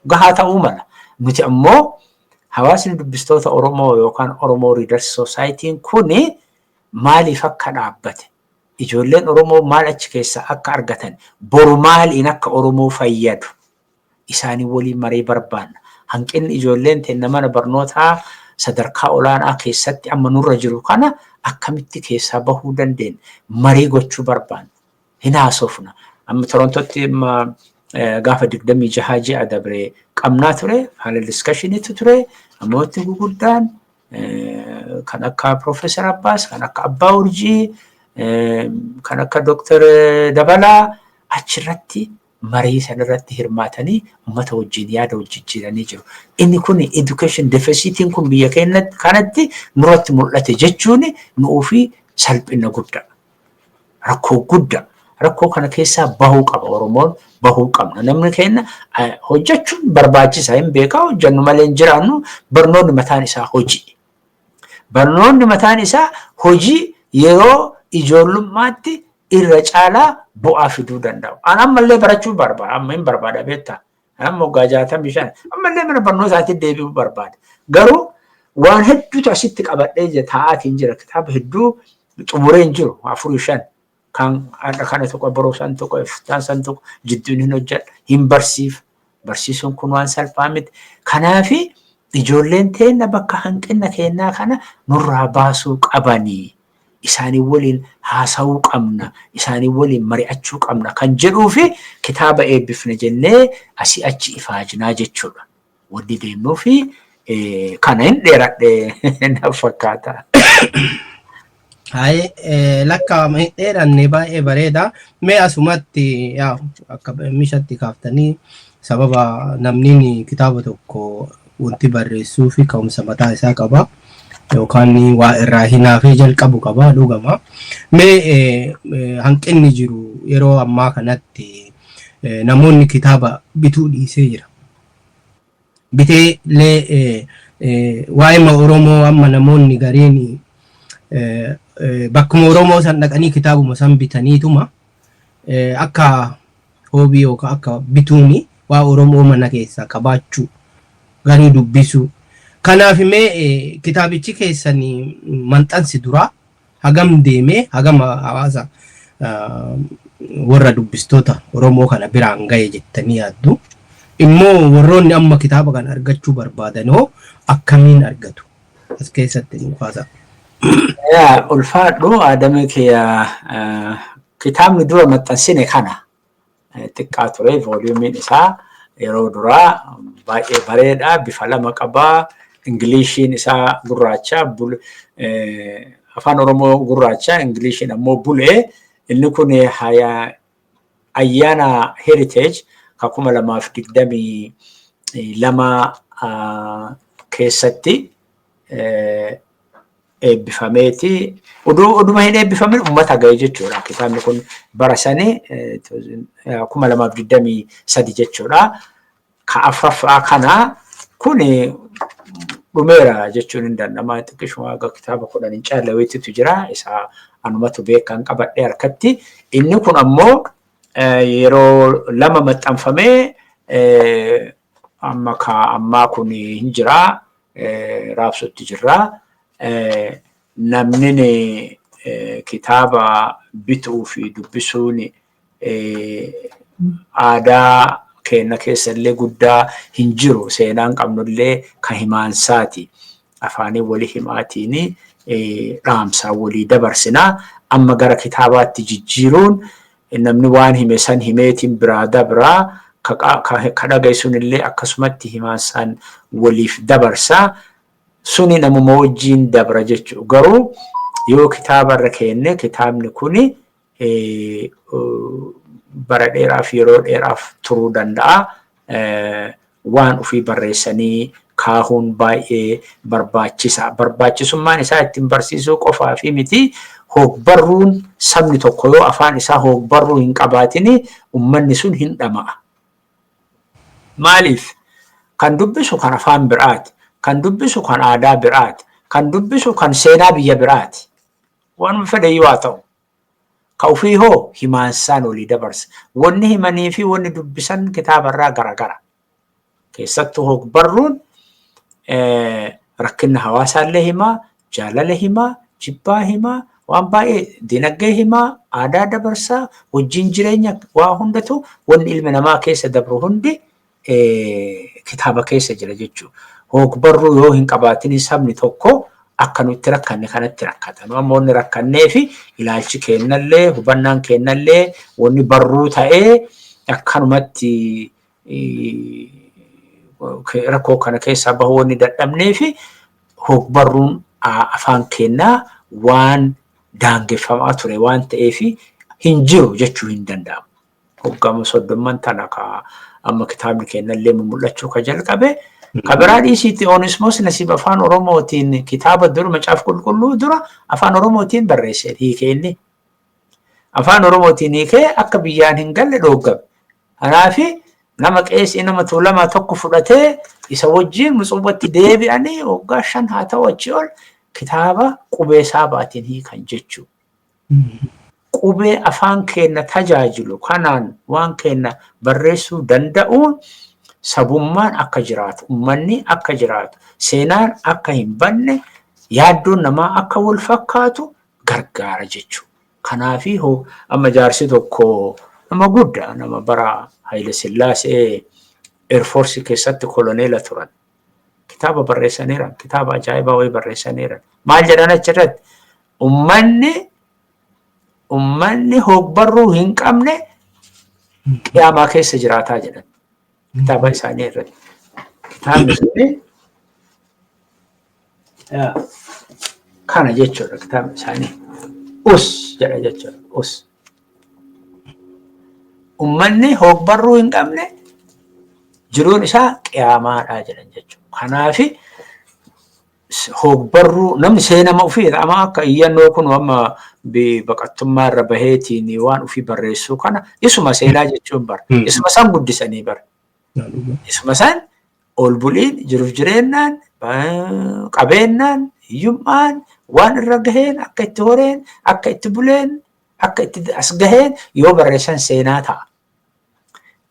gahaa ta'uu mala. Nuti ammoo hawaasni dubbistoota Oromoo yookaan Oromoo Readers Societyn kuni maaliif akka dhaabbate, ijoolleen Oromoo maal achi keessaa akka argatan, boru maaliin akka Oromoo fayyadu isaanii waliin maree barbaanna. Hanqinni ijoolleen teenna mana barnootaa sadarkaa olaanaa keessatti amma nurra jiru kana akkamitti keessaa bahuu dandeenya? Marii gochuu barbaanna. Hin haasofna. Amma Torontootti amma gaafa 26 ji'a dabre qabnaa ture. Haala discussioniitu ture. Namooti guguddaan kan akka Profeesar Abbaas, kan akka Abbaa Urjii, kan akka Dooktar Dabalaa achirratti marii sanarratti hirmaatanii uummata wajjin yaada wal jijjiiranii jiru. Inni kun education deficitiin kun biyya keenya kanatti nurratti mul'ate jechuun nu'uu salphina guddaa. Rakkoo guddaa. Rakkoo kana keessaa bahuu qaba Oromoon, bahuu qabna. Namni keenya hojjechuun barbaachisaa hin beekaa, hojjennu malee hin jiraannu. Barnoonni mataan isaa hojii. Barnoonni mataan isaa hojii yeroo ijoollummaatti irra caalaa bu'aa fiduu danda'u. An ammallee barachuu barbaada. Amma hin barbaada beektaa. Amma waggaa 65 ammallee mana barnootaatti deebi'uu barbaada. Garuu waan hedduutu asitti qabadhee taa'aatiin jira. Kitaaba hedduu xumuree hin jiru. Afurii shan kan har'a kana tokko, boroo san tokko, iftaan san tokko jidduun hin hojjedha. Hin barsiif. Barsiisuun kun waan salphaa miti. Kanaafi ijoolleen teenna bakka hanqina keennaa kana nurraa baasuu qabanii. Isaanii waliin haasa'uu qabna, isaanii waliin mari'achuu qabna kan jedhuu fi kitaaba eebbifne jennee asii achi ifaajnaa jechuudha. Wanni deemnuu fi kana hin dheeradhe na fakkaata. Haye, lakka hin dheeranne, baay'ee bareeda. Mee asumatti yaa akka mishatti kaaftanii, sababa namni kitaaba tokko wanti barreessuu fi ka'umsa mataa isaa qaba. Yookaan waa irraa hinaafee jalqabu qaba dhugama. Mee hanqinni jiru yeroo ammaa kanatti namoonni kitaaba bituu dhiisee jira. Bitee illee waa'ee Oromoo amma namoonni gariin bakkuma Oromoo san dhaqanii kitaabuma san bitaniituma akka hobby yookaan akka bituuni waa Oromoo mana keessaa qabaachuu garii dubbisuu. Kanaaf mee kitaabichi keessan maxxansi duraa hagam deemee, hagam hawaasa warra dubbistoota Oromoo kana biraan gahe jettanii yaaddu? Immoo warroonni amma kitaaba kana argachuu barbaadan hoo akkamiin argatu? As keessatti nu kaasa. Ulfaadhu Adame kiyya, kitaabni dura maxxansine kana xiqqaa ture volumeiin isaa yeroo duraa. Baay'ee bareeda, bifa lama qabaa. Ingiliishiin isaa gurraacha, afaan Oromoo gurraacha, Ingiliishiin ammoo bulee. Inni kun ayyaana Heritage ka 2022 keessatti eebbifameeti. Oduma hin eebbifamin uummata gahe jechuudha. Kitaabni kun bara sanii 2023 jechuudha. Ka afuraffaa kana kun Dhumeera jechuun hin danda'ama. Xiqqishuma haga kitaaba 10 hin caalle wayiitu jira. Isa anumatu beekan qabadhee harkatti. Inni kun ammoo yeroo 2 maxxanfamee amma ka ammaa kun hin jiraa, raabsutti jirraa. Namni kitaaba bituu fi dubbisuun aadaa keenya keessa illee guddaa hin jiru. Seenaan qabnullee kan himaansaati. Afaanii walii himaatiin dhaamsaa walii dabarsinaa. Amma gara kitaabaatti jijjiiruun namni waan hime san himeetiin biraa dabraa, ka dhagaye sunillee akkasumatti himaansaan waliif dabarsaa. Suni namuma wajjin dabra jechuudha. Garuu yoo kitaaba irra keenne kitaabni kuni bara dheeraaf yeroo dheeraaf turuu danda'a. Waan ofii barreessanii kaahuun baay'ee barbaachisa. Barbaachisummaan isaa ittiin barsiisuu qofaa fi miti. Hogbarruun sabni tokko yoo afaan isaa hogbarruu hin qabaatini ummanni sun hin dhama'a. Maaliif? Kan dubbisu kan afaan biraati. Kan dubbisu kan aadaa biraati. Kan dubbisu kan seenaa biyya biraati. Waanuma fedhe iyyuu haa ta'u. Ka ofii hoo himaansaan olii dabarsa. Wanni himanii fi wanni dubbisan kitaabarraa garagara. Keessattuu hogbarruun rakkina hawaasaallee himaa, jaalala himaa, jibbaa himaa, waan baay'ee dinagdee himaa, aadaa dabarsaa, wajjin jireenya waa hundatu wanni ilmi namaa keessa dabru hundi kitaaba keessa jira jechuudha. Hogbarruu yoo hin qabaatin sabni tokko akka nutti rakkanne kanatti rakkata. Nu amma wanni rakkannee fi ilaalchi kennallee hubannaan kennallee wanni barruu ta'ee akkanumatti rakkoo kana keessaa bahuu wanni dadhabnee fi hogbarruun afaan kennaa waan daangeffamaa ture waan ta'eef hin jiru jechuu hin danda'amu. Hoggama 30 tana ka amma kitaabni kennallee mul'achuu ka jalqabe. Ka biraa dhiisiitti Onismos Nasiib afaan Oromootiin kitaaba dur Macaafa Qulqulluu dura afaan Oromootiin barreesse hiikee inni. Afaan Oromootiin hiikee akka biyyaan hin galle dhooggame. Kanaafi nama qeesii nama Tuulamaa tokko fudhatee isa wajjin Mutsuwwatti deebi'anii waggaa 5 haa ta'u achii ol kitaaba qubee Saabaatiin hiikan jechuudha. Qubee afaan keenya tajaajilu kanaan waan keenya barreessuu danda'uun sabummaan akka jiraatu, uummanni akka jiraatu, seenaan akka hin banne, yaaddoon namaa akka wal fakkaatu gargaara jechuudha. Kanaafi amma jaarsi tokko nama guddaa nama bara Haile Sillaasee Air Force keessatti koloneela turan. Kitaaba barreessaniiran, kitaaba ajaa'ibaa wayii barreessaniiran. Maal jedhan achirratti? Ummanni hogbarruu hin qabne qiyaamaa keessa jiraataa jedhan. Kitaaba isaanii irratti. Kitaabni suni kana jechuudha kitaabni isaanii. Us jedha jechuudha. Us. Ummanni hogbarruu hin qabne jiruun isaa qiyaamaadha jedhan jechuudha. Kanaafi hogbarruu namni seenama ofii amma akka iyyannoo kun amma baqattummaa irra baheetiin waan ofii barreessuu kana isuma seenaa jechuun bara. Isuma san guddisanii bara. Isuma san ol buliin jiruuf jireennaan qabeennaan hiyyummaan waan irra gaheen akka itti horeen akka itti buleen akka itti as gaheen yoo barreessan seenaa ta'a.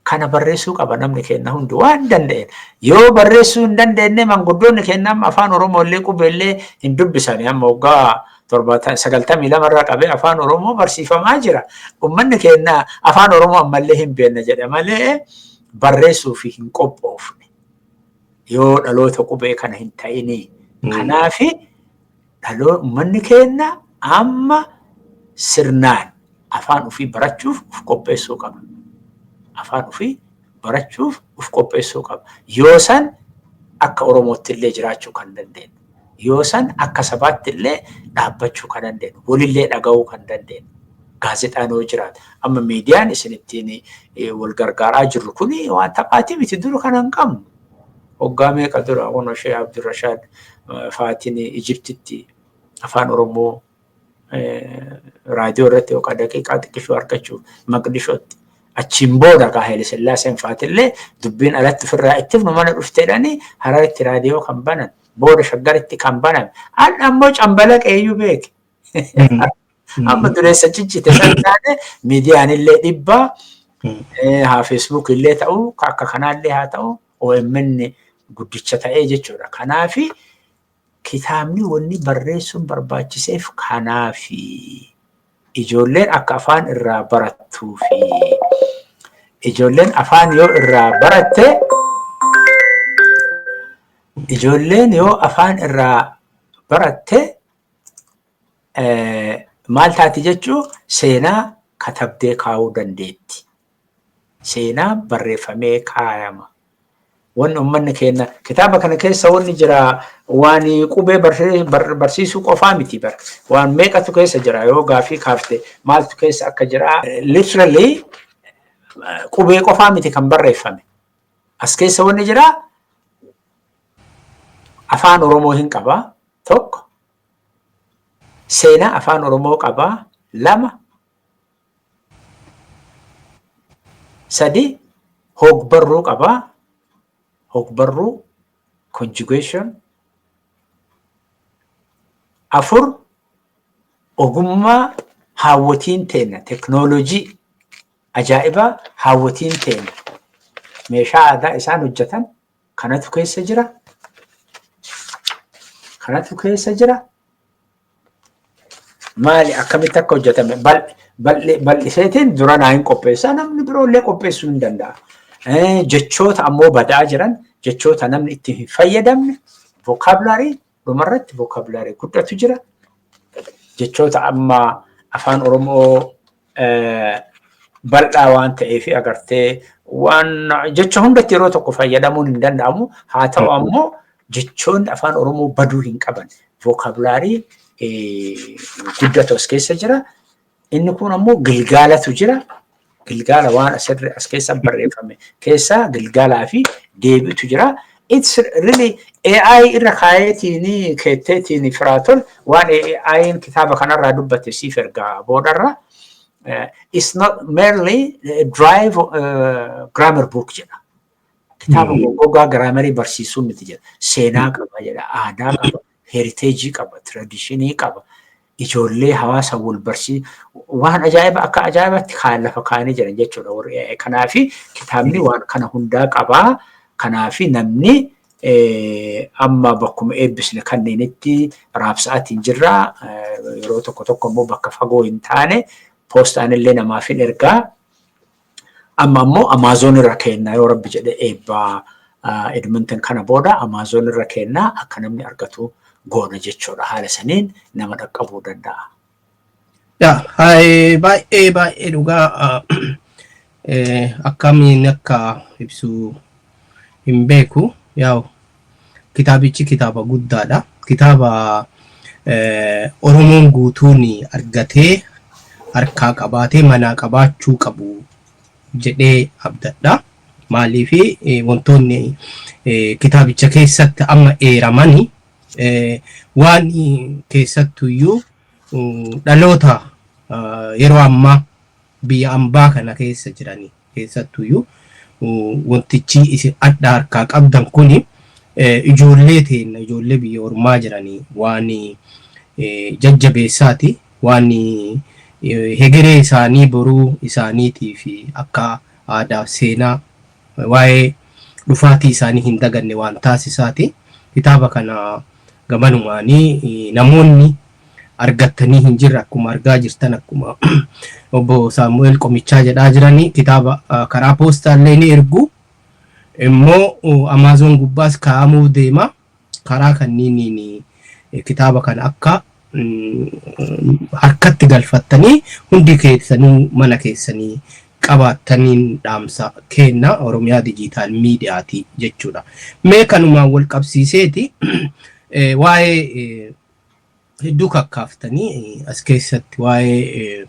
Kana barreessuu qaba namni keenya hundi waan danda'een. Yoo barreessuu hin dandeenye manguddoonni keenya amma afaan Oromoo illee qubeellee hin dubbisani. Amma waggaa 92 irraa qabee afaan Oromoo barsiifamaa jira. Uummanni keenya afaan Oromoo ammallee hin beekne jedha malee barreessuu fi hin qophoofne. Yoo dhaloota qubee kana hin ta'inii. Kanaafi uummanni keenya amma sirnaan afaan ofii barachuuf of qopheessuu qaba. Afaan ofii barachuuf of qopheessuu qaba. Yoo san akka Oromootti illee jiraachuu kan dandeenyu. Yoo san akka sabaatti illee dhaabbachuu kan dandeenyu. Walillee dhaga'uu kan dandeenyu. Gaazexaan yoo jiraate. Amma miidiyaan isin ittiin wal gargaaraa jirru kuni waan taphaatii miti dura kana hin qabnu. Waggaa meeqa dura kun Sheekh Abdurrashaad Faatiin Ijiptitti afaan Oromoo raadiyoo irratti yookaan daqiiqaa xiqqishoo argachuuf Maqdishootti. Achiin booda kaa Haile Sillaaseen faatillee dubbiin alatti ofirraa ittifnu mana dhufteedhanii Hararitti raadiyoo kan banan. Booda Shaggaritti kan baname. Har'a ammoo cambalaqee iyyuu beeke. Amma dureessa ciccite san taane miidiyaan illee dhibbaa, haa Facebook illee ta'u, akka kanaallee haa ta'u, OMN guddicha ta'ee jechuudha. Kanaafi kitaabni wanni barreessuun barbaachiseef kanaafi ijoolleen akka afaan irraa barattuu fi ijoolleen afaan yoo irraa baratte, ijoolleen yoo afaan irraa baratte maal taati jechuu, seenaa katabdee kaa'uu dandeetti. Seenaa barreeffamee kaayama. Wanni uummanni keenya kitaaba kana keessa wanni jira waan qubee barsiisuu qofaa miti bara. Waan meeqatu keessa jira? Yoo gaafii kaafte maaltu keessa akka jira? Literally qubee qofaa miti kan barreeffame. As keessa wanni jira afaan Oromoo hin qabaa tokko. Seenaa afaan Oromoo qabaa lama. Sadi, hogbarruu qabaa. Hogbarruu, conjugation. Afur, ogummaa haawwotiin teenya, teknoolojii ajaa'ibaa haawwotiin teenya meeshaa aadaa isaan hojjetan kanatu keessa jira. Kanatu keessa jira. Maali, akkamitti akka hojjetame bal'iseetiin dura naa hin qopheessaa, namni biroollee qopheessuu hin danda'a. Jechoota ammoo badaa jiran, jechoota namni itti hin fayyadamne, vocabulary, dhumarratti vocabulary guddatu jira. Jechoota amma afaan Oromoo bal'aa waan ta'eef agartee waan jecha hundatti yeroo tokko fayyadamuun hin danda'amu. Haa ta'u ammoo jechoonni afaan Oromoo baduu hin qaban. Vocabulary guddatu as keessa jira. Inni kun ammoo gilgaalatu jira. Gilgaala waan asirra as keessa barreeffame keessaa gilgaalaa fi deebiitu jira. It's really AI irra kaayeetiin keetteetiin firaatol waan AI'n kitaaba kanarraa dubbate siif ergaa boodarra. It's not merely a dry grammar book jedha. Kitaaba goggogaa grammarii barsiisuu miti jedha. Seenaa qaba jedha, aadaa qaba, heritage qaba, traditionii qaba. Ijoollee hawaasa wal barsii waan ajaa'iba akka ajaa'ibatti kaan lafa kaa'anii jiran jechuudha warri AI. Kanaafi kitaabni waan kana hundaa qabaa. Kanaafi namni amma bakkuma eebbisne kanneenitti raabsa'aatiin jirra. Yeroo tokko tokko immoo bakka fagoo hin taane poostaan illee namaaf hin ergaa. Amma ammoo Amazon irra kennaa, yoo Rabbi jedhe eebbaa Edmonton kana booda Amazon irra kennaa, akka namni argatu goona jechuudha. Haala saniin nama dhaqqabuu danda'a. Yaa, baay'ee baay'ee dhugaa akkamiin akka ibsu hin beeku. Yaa'u, kitaabichi kitaaba guddaadha. Kitaaba Oromoon guutuun argatee harkaa qabaatee manaa qabaachuu qabu jedhee abdadha. Maaliif, wantoonni kitaabicha keessatti amma eeramani waan keessattuyyuu dhaloota yeroo ammaa biyya ambaa kana keessa jiranii keessattuyyuu wantichi isin adda harkaa qabdan kuni ijoollee teenna, ijoollee biyya ormaa jiranii waan jajjabeessaati, waan hegeree isaanii boruu isaaniitii fi akka aadaaf seenaa waa'ee dhufaatii isaanii hin daganne waan taasisaati. Kitaaba kana gamanumaanii namoonni argattanii hin jirre, akkuma argaa jirtan, akkuma obbo Saamu'eel Qomichaa jedhaa jiranii, kitaaba karaa poostaallee ni ergu, immoo Amazon gubbaas kaa'amuuf deema. Karaa kanniiniin kitaaba kana akka harkatti galfattanii hundi keessanuu mana keessanii qabaattaniin dhaamsa kenna Oromiyaa Digital Miidiyaati jechuudha. Mee kanumaan wal qabsiiseeti waa'ee hedduu kakkaaftanii as keessatti waa'ee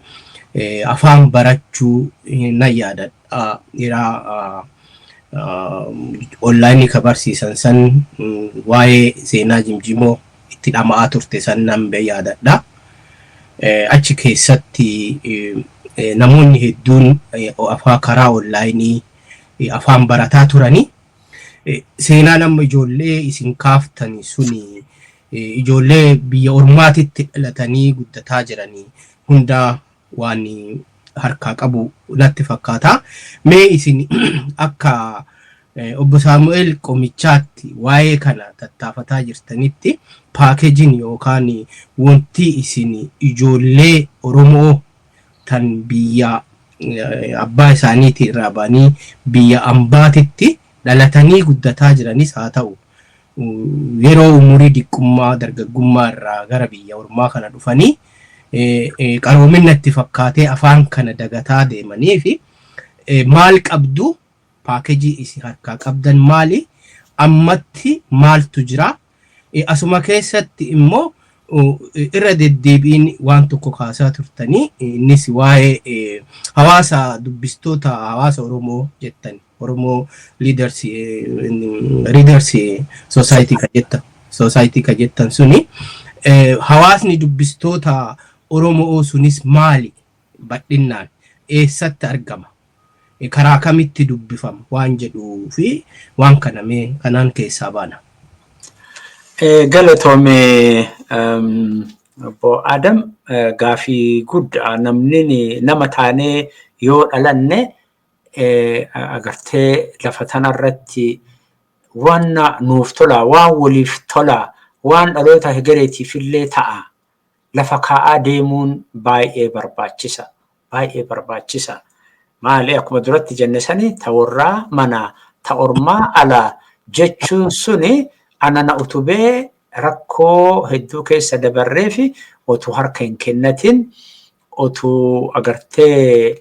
afaan barachuu nan yaadadha. Yeroo onlineii ka barsiisan san waa'ee seenaa jimjimoo itti dhama'aa turte san nan yaadadha. Achi keessatti namoonni hedduun afaan karaa onlineii afaan barataa turanii. Seenaan amma ijoollee isin kaaftani suni ijoollee biyya ormaatitti dhalatanii guddataa jiranii hundaa waan harkaa qabu natti fakkaata. Mee isin akka obbo Saamu'eel Qomichaatti waa'ee kana tattaafataa jirtanitti, packageiin yookaan wanti isin ijoollee Oromoo tan biyya abbaa isaaniitii irraa ba'anii biyya ambaatitti dhalatanii guddataa jiranis haa ta'u, yeroo umurii diqqummaa dargaggummaa irraa gara biyya ormaa kana dhufanii qaroominna itti fakkaatee afaan kana dagataa deemanii fi maal qabdu? Package isin harkaa qabdan maali? Ammatti maaltu jira? Asuma keessatti immoo irra deddeebiin waan tokko kaasaa turtanii, innis waa'ee hawaasa dubbistoota, hawaasa Oromoo jettan, Oromoo Leaders Readers Society ka jettan, Society ka jettan suni, hawaasni dubbistoota Oromoo sunis maali? Bal'innaan eessatti argama? Karaa kamitti dubbifama waan jedhuu fi waan kana mee kanaan keessaa baana. Galatoome, obbo Adam. Gaafii guddaa. Namni nama taanee yoo dhalanne, agartee, lafa tanarratti waan nuuf tola, waan waliif tola, waan dhaloota hegereetiif illee ta'a lafa kaa'aa deemuun baay'ee barbaachisa. Baay'ee barbaachisa. Maali, akkuma duratti jenne sani, ta warraa mana, ta ormaa alaa jechuun suni anana utubee rakkoo hedduu keessa dabarree fi otuu harka hin kennatin, otuu agartee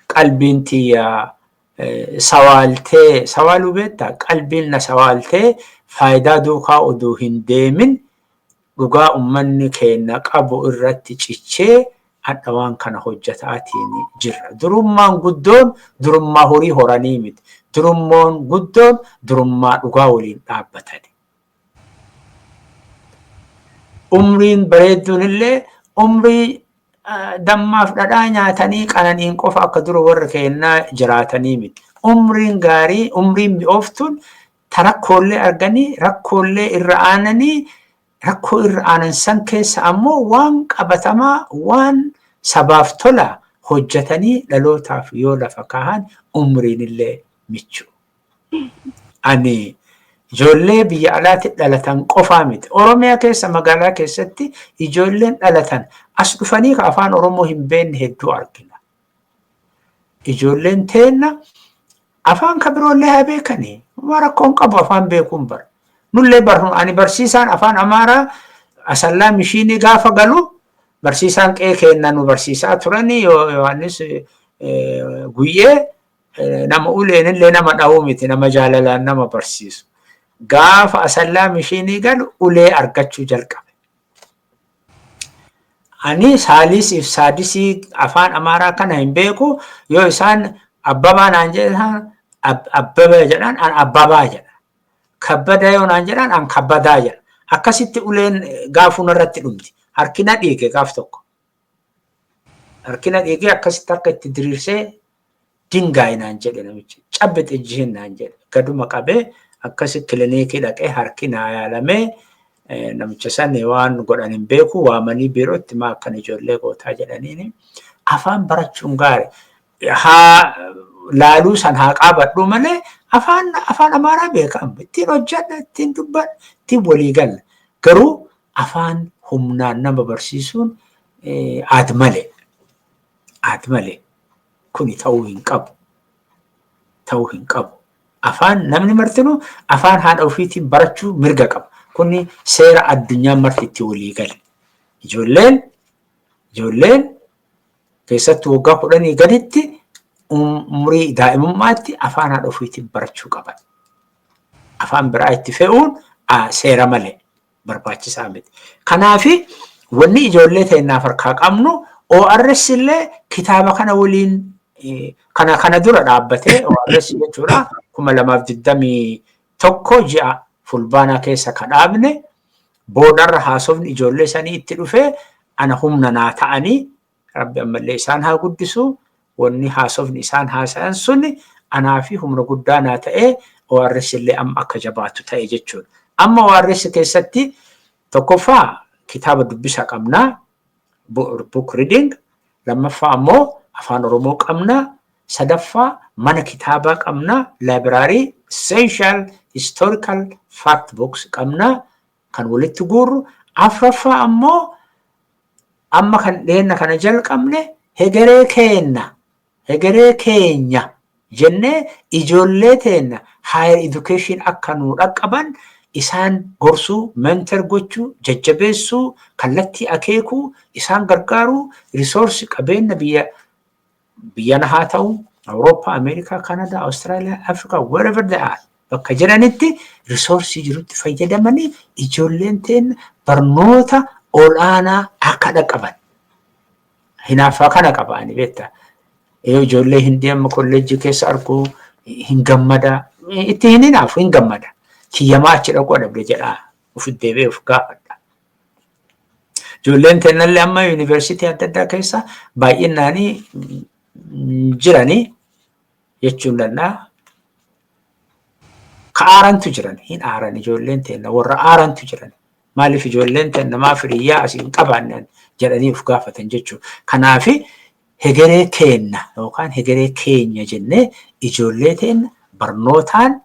qalbiin tiyya sawaaltee, sawaaluu beektaa, qalbiin na sawaaltee faayidaa duukaa oduu hin deemin, dhugaa ummanni keenya qabu irratti cichee hadha waan kana hojjetaatiin jirra. Durummaan guddoon durummaa horii horanii miti. Durummaan guddoon durummaa dhugaa waliin dhaabbatani. Umriin bareedduun illee umrii dammaaf dhadhaa nyaatanii qananiin qofa akka dura warra keenyaa jiraatanii miti. Umriin gaarii, umriin mi'ooftuun ta rakkoolee arganii, rakkoolee irra aananii, rakkoo irra aanan san keessa ammoo waan qabatamaa, waan sabaaf tola hojjetanii dhalootaaf yoo lafa kaahan umriin illee michu. Ani ijoollee biyya alaatti dhalatan qofaa miti. Oromiyaa keessa magaalaa keessatti ijoolleen dhalatan as dhufanii ka afaan Oromoo hin beekne hedduu argina. Ijoolleen teenna afaan ka biroollee haa beekanii. Waan rakkoon qabu afaan beekuun bara. Nullee barnu, ani barsiisaan afaan Amaaraa Asallaa Mishiinii gaafa galu, barsiisaan qe'ee keenna nu barsiisaa turanii, Yohaannis Guyyee, nama uleen illee nama dha'uu miti, nama jaalalaan nama barsiisu. Gaafa Asallaa Mishiinii galu ulee argachuu jalqabe. Ani saalisiif saadisii afaan Amaaraa kana hin beeku. Yoo isaan Abbabaa naan jedhan, Abbaba jedhan, an Abbabaa jedha. Kabbada yoo naan jedhan, an Kabbadaa jedha. Akkasitti uleen gaafuu narratti dhumti. Harkina dhiige gaaf tokko. Harkina dhiigee akkasitti harka itti diriirsee "Dingaay" naan jedhe namichi. "Cabbe xijjihin" naan jedhe. Gaduma qabee akkasi kilinikii dhaqee harki naa yaalamee, namicha sani waan godhan hin beeku, waamanii biirootti "Maa akkan ijoollee gootaa?" jedhaniini. Afaan barachuun gaari. Haa laaluu san haa qaabadhu malee afaan Amaaraa beekama. Ittiin hojjedha, ittiin dubbadha, ittiin walii galla. Garuu afaan humnaan nama barsiisuun aad malee. Aad malee. Kuni ta'uu hin qabu. Ta'uu hin qabu. Afaan namni martinuu afaan haadha ofiitiin barachuu mirga qaba. Kuni seera addunyaan marti itti walii gale. Ijoolleen keessattuu waggaa 10 gaditti, umurii daa'imummaatti afaan haadha ofiitiin barachuu qaban. Afaan biraa itti fe'uun seera malee barbaachisaa miti. Kanaafi wanni ijoollee teennaaf harkaa qabnu ORS illee kitaaba kana waliin kana dura dhaabbatee, ORS jechuudha, 2021 ji'a Fulbaanaa keessa ka dhaabne, boodarra haasofni ijoollee sanii itti dhufee ana humna naa ta'anii, Rabbi ammallee isaan haa guddisu, wanni haasofni isaan haasayan suni Anaa fi humna guddaa naa ta'ee ORS illee amma akka jabaatu ta'e jechuudha. Amma ORS keessatti tokkoffaa kitaaba dubbisa qabnaa, book reading, lammaffaa ammoo Afaan Oromoo qabnaa, sadaffaa mana kitaabaa qabnaa, library, essential historical fact books qabnaa kan walitti guurru, afraffaa ammoo amma kan dheenna kana jalqabne, hegeree keenna, hegeree keenya jennee ijoollee teenna higher education akka nuu dhaqqaban isaan gorsuu, mentor gochuu, jajjabeessuu, kallattii akeekuu, isaan gargaaruu, resource qabeenya biyya biyyana haa ta'u, Awurooppaa, Ameerikaa, Kanadaa, Awustiraaliyaa, Afrikaa, wherever they are, bakka jiranitti resource jirutti fayyadamanii ijoolleen teenna barnoota ol'aanaa akka dhaqqaban. Hinaaffaa kana qabaani beektaa. Ijoollee Hindii amma kolleejjii keessa arguu hin gammada. Itti hin hinaafu, hin gammada. Kiyyamaa achi dhaquu dhabde jedhaa of deebi'ee of gaafadha. Ijoolleen teennallee amma yuunivarsiitii adda addaa keessa baay'inaanii jiranii jechuun danda'a. Ka aarantu jiran, hin aaran, ijoolleen teenna warra aarantu jiran. Maaliif ijoolleen teenna maaf hiriyyaa asii hin qabaanne jedhanii of gaafatan jechuudha. Kanaafi hegeree keenna yookaan hegeree keenya jennee ijoollee teenna barnootaan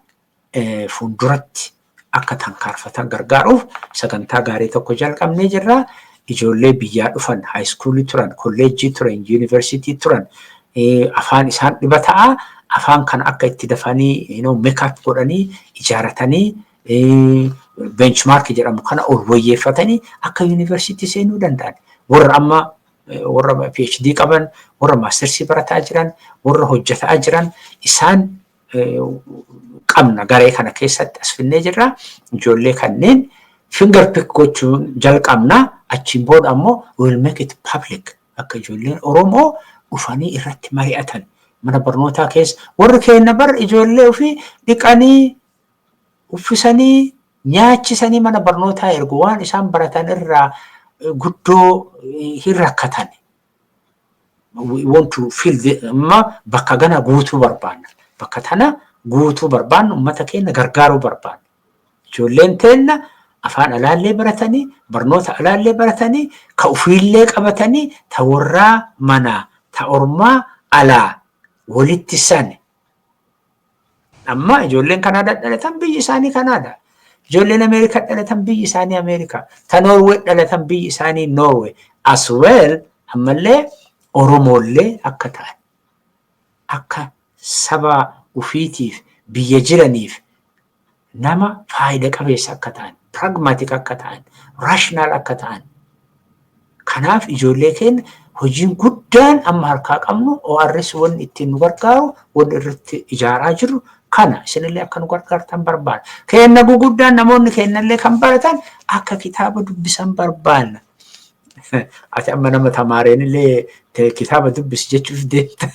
fuulduratti akka tankaarfatan gargaaruuf sagantaa gaarii tokko jalqabnee jirra. Ijoollee biyyaa dhufan, high school turan, kolleejjii turan, yuunivarsiitii turan, afaan isaan dhiba ta'a. Afaan kana akka itti dafanii make up godhanii ijaaratanii benchmark jedhamu kana ol wayyeeffatanii akka yuunivarsiitii seenuu danda'an. Warra amma warra PhD qaban, warra masters barataa jiran, warra hojjetaa jiran isaan qabna garee kana keessatti as finnee jirra. Ijoollee kanneen finger pick gochuun jalqabna. Achiin booda ammoo we'll make it public, akka ijoolleen Oromoo dhufanii irratti mari'atan. Mana barnootaa keessa warri keenya bar ijoollee ofii dhiqanii, uffisanii, nyaachisanii mana barnootaa ergu, waan isaan baratan irraa guddoo hin rakkatan. We want to fill the amma bakka gana guutuu barbaanna. Bakka tana guutuu barbaanna, uummata keenya gargaaruu barbaanna. Ijoolleen teenna afaan alaallee baratanii, barnoota alaallee baratanii, ka ofiillee qabatanii, ta warraa manaa, ta ormaa alaa walitti sane. Amma ijoolleen Kanaadaa dhalatan biyyi isaanii Kanaadaa. Ijoolleen Ameerikaa dhalatan biyyi isaanii Ameerikaa. Ta Noorwee dhalatan biyyi isaanii Noorwee. As well ammallee Oromoollee akka ta'an, akka saba ufiitiif biyya jiraniif nama faayida qabeessa akka ta'an, pragmatic akka ta'an, rational akka ta'an. Kanaaf ijoollee keenya hojiin guddaan amma harkaa qabnu, ORS wanni ittiin nu gargaaru, wanni irratti ijaaraa jirru kana, isinillee akka nu gargaartan barbaada. Keenna guguddaan namoonni keenyallee kan baratan akka kitaaba dubbisan barbaanna. Ati amma nama tamaareen illee kitaaba dubbisi jechuuf deemta.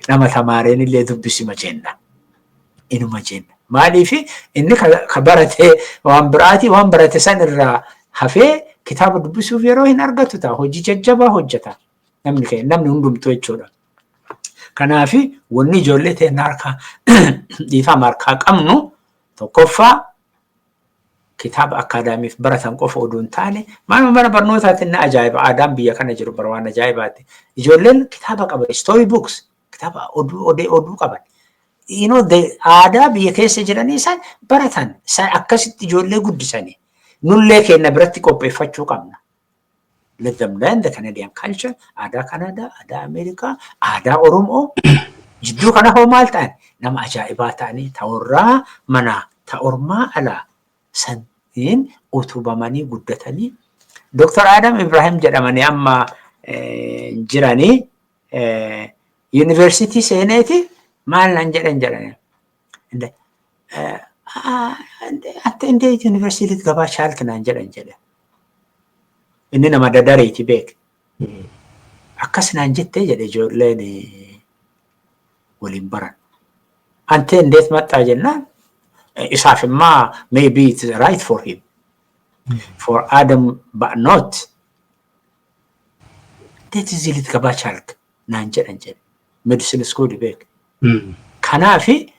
Nama tamaareen illee dubbisima jenna. Inuma jenna. Maaliif inni ka barate waan biraati, waan barate san irraa hafee kitaaba dubbisuuf yeroo hin argatu ta'a. Hojii jajjabaa hojjeta. Namni keenya, namni hundumtuu jechuudha. Kanaaf wanni ijoollee teenya harkaa, dhiifama, harkaa qabnu, tokkoffaa kitaaba academic baratan qofa oduu hin taane, maaluma mana barnootaatiin na ajaa'iba, aadaan biyya kana jiru bara waan ajaa'ibaati. Ijoolleen kitaaba qaban, story books, kitaaba oduu oduu qaban. Aadaa biyya keessa jiranii isaan baratan, isaan akkasitti ijoollee guddisanii nullee keenya biratti qopheeffachuu qabna. Let them learn the Canadian culture, aadaa Kanaadaa, aadaa Ameerikaa, aadaa Oromoo. Jidduu kana hoo maal ta'an? Nama ajaa'ibaa ta'anii ta warraa manaa, ta ormaa alaa saniin utubamanii guddatanii. Dr. Adam Ibrahim jedhamanii amma jiranii yuunivarsiitii seeneeti maal naan jedhan jedhanii. አንተ እንዴት ዩኒቨርሲቲ ልትገባ ቻልክ naan jedhan jedhe. Inni nama dadareeti beek. Akkas naan jettee jedhe ijoolleen waliin baran. አንተ እንዴት መጣ jennaan isaaf immaa maybe it's right for him. For Adam but not. እንዴት እዚህ ልትገባ ቻልክ naan jedhan jedhe. Medicine school beek. Kanaafi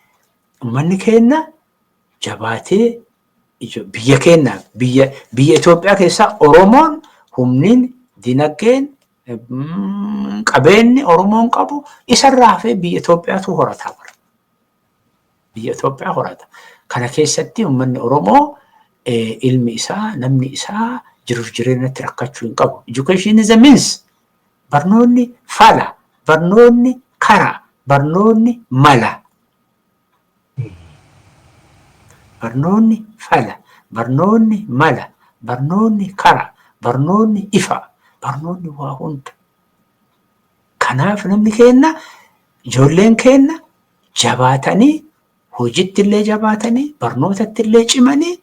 uummanni keenya jabaatee biyya keenya, biyya Itoophiyaa keessaa Oromoon humniin, dinagdeen, qabeenyi Oromoon qabu isarraa hafee biyya Itoophiyaatu horataa bara. Biyya Itoophiyaa horata. Kana keessatti uummanni Oromoo, ilmi isaa, namni isaa jiruuf jireenyatti rakkachuu hin qabu. Education is a means. Barnoonni fala, barnoonni karaa, barnoonni mala. Barnoonni fala, barnoonni mala, barnoonni karaa, barnoonni ifa, barnoonni waa hunda. Kanaaf namni keenya, ijoolleen keenya jabaatanii, hojiitti illee jabaatanii, barnootatti illee cimanii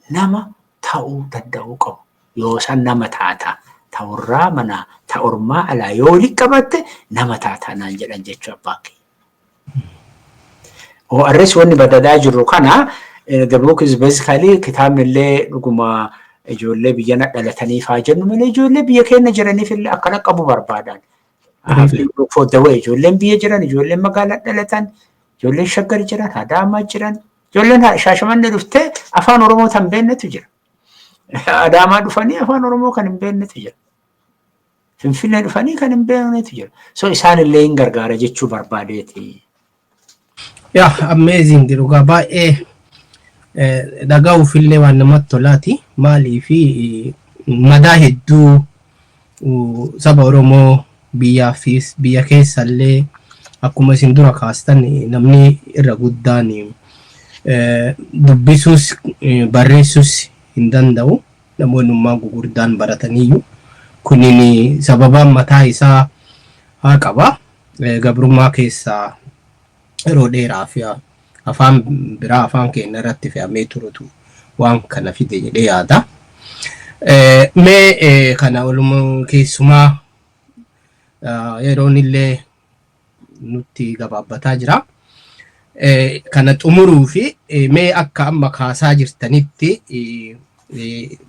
nama ta'uu danda'uu qabu. Yoo san nama taata, ta'urraa manaa, ta'ormaa alaa yoo walitti qabatte nama taataa naan jedhan jechuu abbaan kiyya. ORS wanni badadaa jirru kana, the book is basically, kitaabni illee dhuguma ijoollee biyya na dhalataniif haa jennu malee, ijoollee biyya keenya jiraniif illee akkana qabu barbaadan. For the way ijoolleen biyya jiran, ijoolleen magaalaa dhalatan, ijoolleen Shaggar jiran, Adaamaa jiran, ijoolleen Shaashamannee dhuftee afaan Oromoo kan beeknetu jira. Adaamaa dhufanii afaan Oromoo kan hin beeknetu jira. Finfinnee dhufanii kan hin beeknetu jira. So isaan illee hin gargaara jechuu barbaadeeti. Yaa, amazing, dhugaa baay'ee dhaga'uufillee waan namatti tolaati. Maalii fi madaa hedduu saba Oromoo biyyaa fi biyya keessallee, akkuma isin dura kaastan, namni irra guddaan dubbisuus barreessuus hin danda'u. Namoonni ummaa gugurdaan barataniyyuu. Kunin sababaan mataa isaa haa qaba. Gabrummaa keessaa yeroo dheeraaf afaan biraa afaan keenya irratti fe'amee turutu waan kana fide jedhee yaada. Mee kana walumaa keessumaa yeroon illee nutti gabaabbataa jira. Kana xumuruu fi mee akka amma kaasaa jirtanitti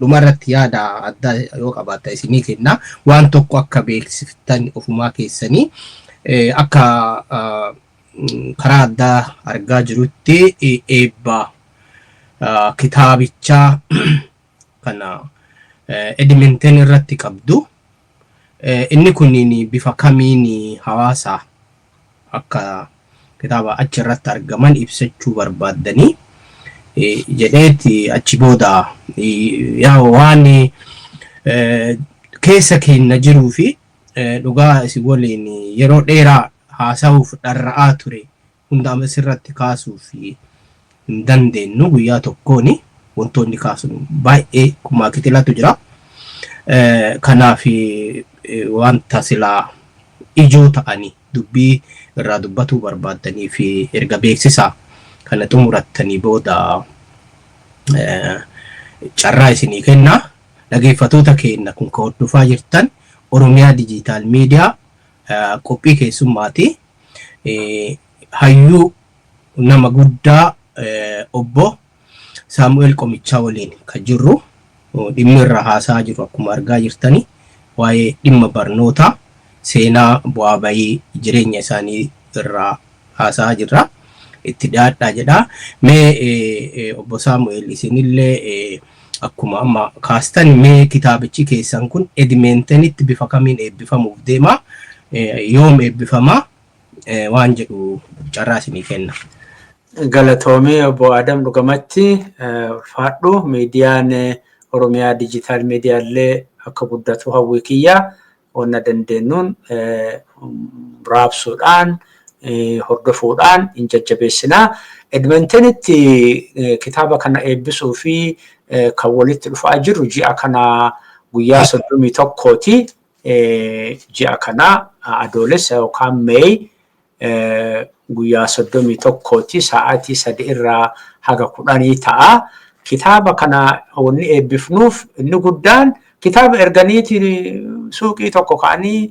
dhumarratti yaada addaa yoo qabaatta isinii kenna. Waan tokko akka beeksiftan ofumaa keessanii, akka karaa addaa argaa jirutti eebba kitaabichaa kana Edmonton irratti qabdu. Inni kunniin bifa kamiin hawaasa akka kitaaba achi irratti argaman ibsachuu barbaaddanii jedheeti, achi booda yaa waan keessa keenya jiruu fi dhugaa isin waliin yeroo dheeraa haasa'uuf dharra'aa ture hunda asirratti kaasuuf hin dandeenyu. Guyyaa tokkooni wantoonni kaasnu baay'ee kumaa kitilatu jira. Kanaaf wanta silaa ijoo ta'anii dubbii irraa dubbatuu barbaaddanii fi erga beeksisaa kana xumurattanii booda carraa isinii kenna. Dhageeffatoota keenya, kun ka hordofaa jirtan Oromiyaa Digital Media, qophii keessummaati. Hayyuu nama guddaa obbo Saamu'eel Qomichaa waliin kan jirru, dhimmi irra haasaa jiru akkuma argaa jirtani waa'ee dhimma barnootaa, seenaa bu'aa bayii jireenya isaanii irraa haasaa jirra. Itti dhiyaadhaa jedha. Mee obbo Saamu'eel, isinillee akkuma amma kaastan, mee kitaabichi keessan kun Edmontonitti bifa kamiin eebbifamuuf deema? Yoom eebbifama? Waan jedhu carraa isinii kenna. Galatoomii obbo Adam, dhugamatti ulfaadhu. Miidiyaan Oromiyaa Digital Media illee akka guddatu hawwii kiyya, wanna dandeenyuun raabsuudhaan, hordofuudhaan hin jajjabeessinaa. Edmontonitti kitaaba kana eebbisuu fi kan walitti dhufaa jiru ji'a kana guyyaa 31ti. Ji'a kana Adoolessa yookaan May guyyaa 31ti, sa'aatii 3 irraa haga 10 ta'a. Kitaaba kana wanni eebbifnuuf inni guddaan, kitaaba erganiiti suuqii tokko ka'anii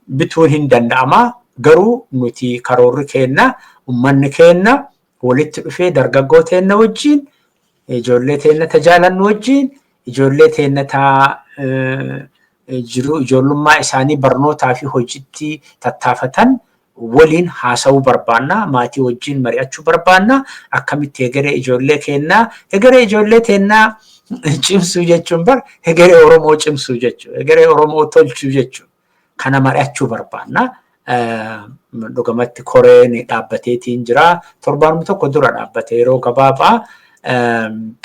bituun hin danda'ama. Garuu nuti karoorri keenna uummanni keenna walitti dhufee, dargaggoo teenna wajjin, ijoollee teenna tajaalannu wajjin, ijoollee teenna taa jiru ijoollummaa isaanii barnootaa fi hojiitti tattaafatan Waliin haasa'uu barbaanna, maatii wajjin mari'achuu barbaanna, akkamitti hegeree ijoollee keennaa, hegeree ijoollee teennaa cimsuu jechuun bar hegeree Oromoo cimsuu jechuudha. Hegeree Oromoo tolchuu jechuudha. Kana mari'achuu barbaanna. Dhugamatti koreen dhaabbateetiin jira. Torbaanuma tokko dura dhaabbate, yeroo gabaabaa.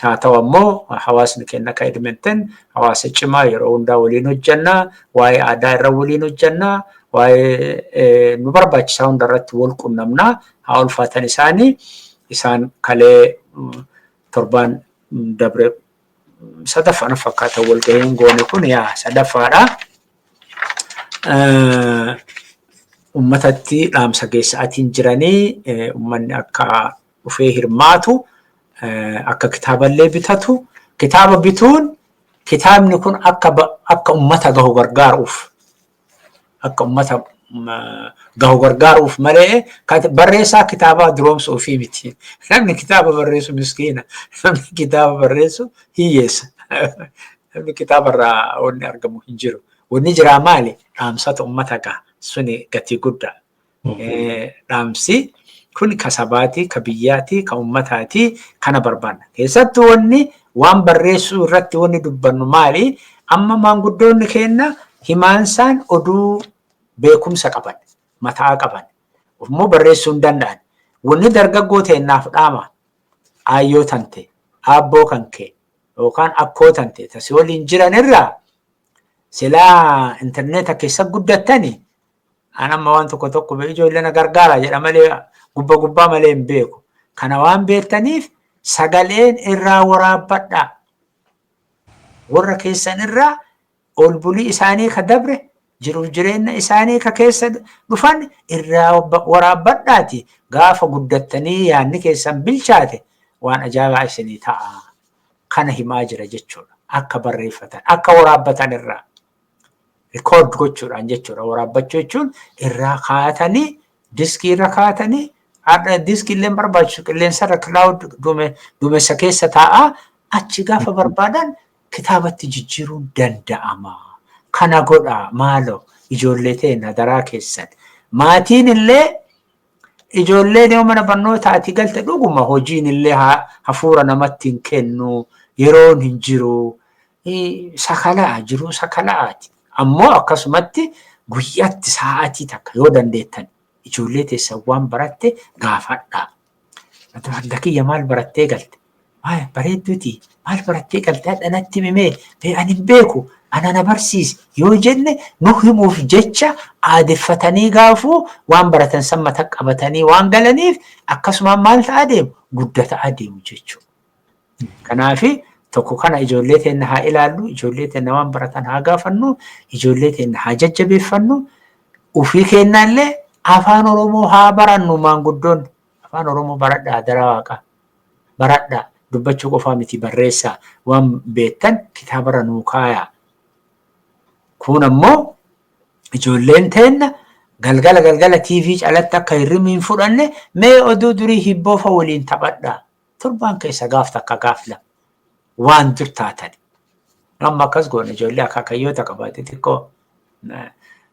Haa ta'u ammoo hawaasni keenya akka Edmonton hawaasa cimaa, yeroo hundaa waliin hojjannaa, waa'ee aadaa irra waliin hojjannaa, waa'ee nu barbaachisaa hunda irratti wal qunnamnaa. Haa ulfaatan isaanii. Isaan kalee torbaan dabre sadaffaa na fakkaata walgahiin goone kun, yaa, sadaffaadha. Uummatatti dhaamsa geessaatiin jiranii, uummanni akka dhufee hirmaatu, akka kitaaballee bitatu. Kitaaba bituun kitaabni kun akka uummata gahu gargaaruuf, akka uummata gahu gargaaruuf malee barreessaa kitaabaa duroomsuufii miti. Namni kitaaba barreessu miskiina. Namni kitaaba barreessu hiyyeessa. Namni kitaabarraa wanni argamu hin jiru. Wanni jiraa maali? Dhaamsatu uummata gaha. Suni gatii guddaa. Dhaamsi kun ka sabaati, ka biyyaati, ka uummataati, kana barbaanna. Keessattuu wanni waan barreessuu irratti wanni dubbannu maali? Amma maanguddoonni keenya himaansaan oduu beekumsa qaban, mataa qaban, immoo barreessuu hin danda'an. Wanni dargaggoo teennaaf dhaama, aayyoo tante, aabboo kan kee yookaan akkoo tante tasi waliin jiran irraa silaa intarneeta keessa guddattani. An amma waan tokko tokko ijoollee na gargaara jedha malee gubba gubbaa malee hin beeku. Kana waan beektaniif sagaleen irraa waraabbadhaa. Warra keessan irraa ol bulii isaanii ka dabre, jiruuf jireenya isaanii ka keessa dhufan irraa waraabbadhaati, gaafa guddattanii yaadni keessan bilchaate waan ajaa'ibaa isinii ta'a. Kana himaa jira jechuudha. Akka barreeffatan, akka waraabbatan irraa. Record gochuudhaan jechuudha. Waraabbachuu jechuun irraa kaa'atanii, diskii irra kaa'atanii, har'a diskii illee barbaachisu, qilleensarra cloud duumessa keessa taa'aa, achi gaafa barbaadan kitaabatti jijjiiruun danda'ama. Kana godhaa maaloo, ijoollee teenya daraa keessan. Maatiin illee ijoolleen yoo mana barnootaati galte, dhuguma hojiin illee hafuura namatti hin kennu, yeroon hin jiru, sakalaa jiruu sakala'aati. Ammoo akkasumatti guyyaatti sa'aatii takka yoo dandeettan ijoollee teessan waan baratte gaafadhaa. "Adda kiyya, maal barattee galte? Maal bareedduuti? Maal barattee galte? Hadha natti himee, ani hin beeku. Ana na barsiisi" yoo jenne, nu himuuf jecha aadeffatanii gaafuu waan baratan san mata qabatanii waan galaniif, akkasumaan maal ta'aa deemu? Guddataa deemu jechuudha. Kanaafi tokko kana ijoollee teenya haa ilaallu, ijoollee teenya waan baratan haa gaafannu, ijoollee teenya haa jajjabeeffannu, ofii keenyallee afaan Oromoo haa barannu. Maanguddoonni afaan Oromoo baradhaa, dara waaqaa baradhaa, dubbachuu qofaa miti, barreessaa, waan beektan kitaabarra nuu kaayaa. Kun ammoo ijoolleen teenna galgala galgala TV calatti akka hirribni hin fudhanne, mee oduu durii hibboofa waliin taphadhaa. Torbaan keessa gaaf takka, gaaf lama waan dur taatan. Amma akkas goone, ijoollee akaakayyoota qabaate xiqqoo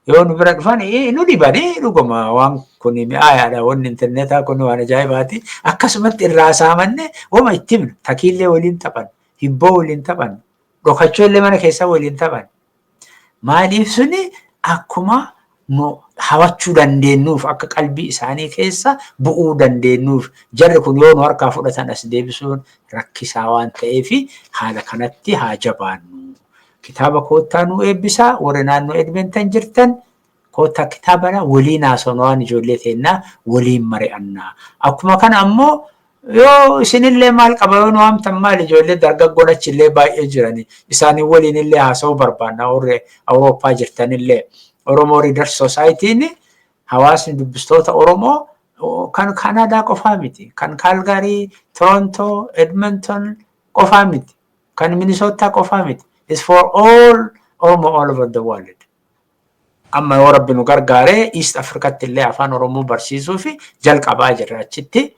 yoo nu bira dhufan nu dhibanii, dhuguma waan kun mi'aayaadha, wanni intarneetaa kun waan ajaa'ibaati. Akkasumatti irraa saamanne wama itti himna, takiillee waliin taphan, hibboo waliin taphan, dhokachuu illee mana keessa waliin taphan. Maaliif? Suni akkuma nu hawachuu dandeenyuuf, akka qalbii isaanii keessa bu'uu dandeenyuuf. Jarri kun yoo nu harkaa fudhatan as deebisuun rakkisaa waan ta'eef, haala kanatti haa jabaannu. Kitaaba koottaa nu eebbisaa. Warri naannoo Edmonton jirtan koottaa, kitaaba waliin haasofna, waan ijoollee teennaa waliin mari'annaa. Akkuma kana ammoo yoo isinillee maal qaba yoo nu waamtan? Maal, ijoollee dargaggoon achillee baay'ee jirani, isaanii waliin illee haasa'uu barbaanna. Warri Awurooppaa jirtanillee, Oromoo Readers Societyn, hawaasni dubbistoota Oromoo kan Kanaadaa qofaa miti, kan Kaalgaarii, Torontoo, Edmonton qofaa miti, kan Minisootaa qofaa miti. It's for all Oromo all over the world. Amma yoo Rabbi nu gargaaree East Africatti illee afaan Oromoo barsiisuu fi jalqabaa jirra achitti.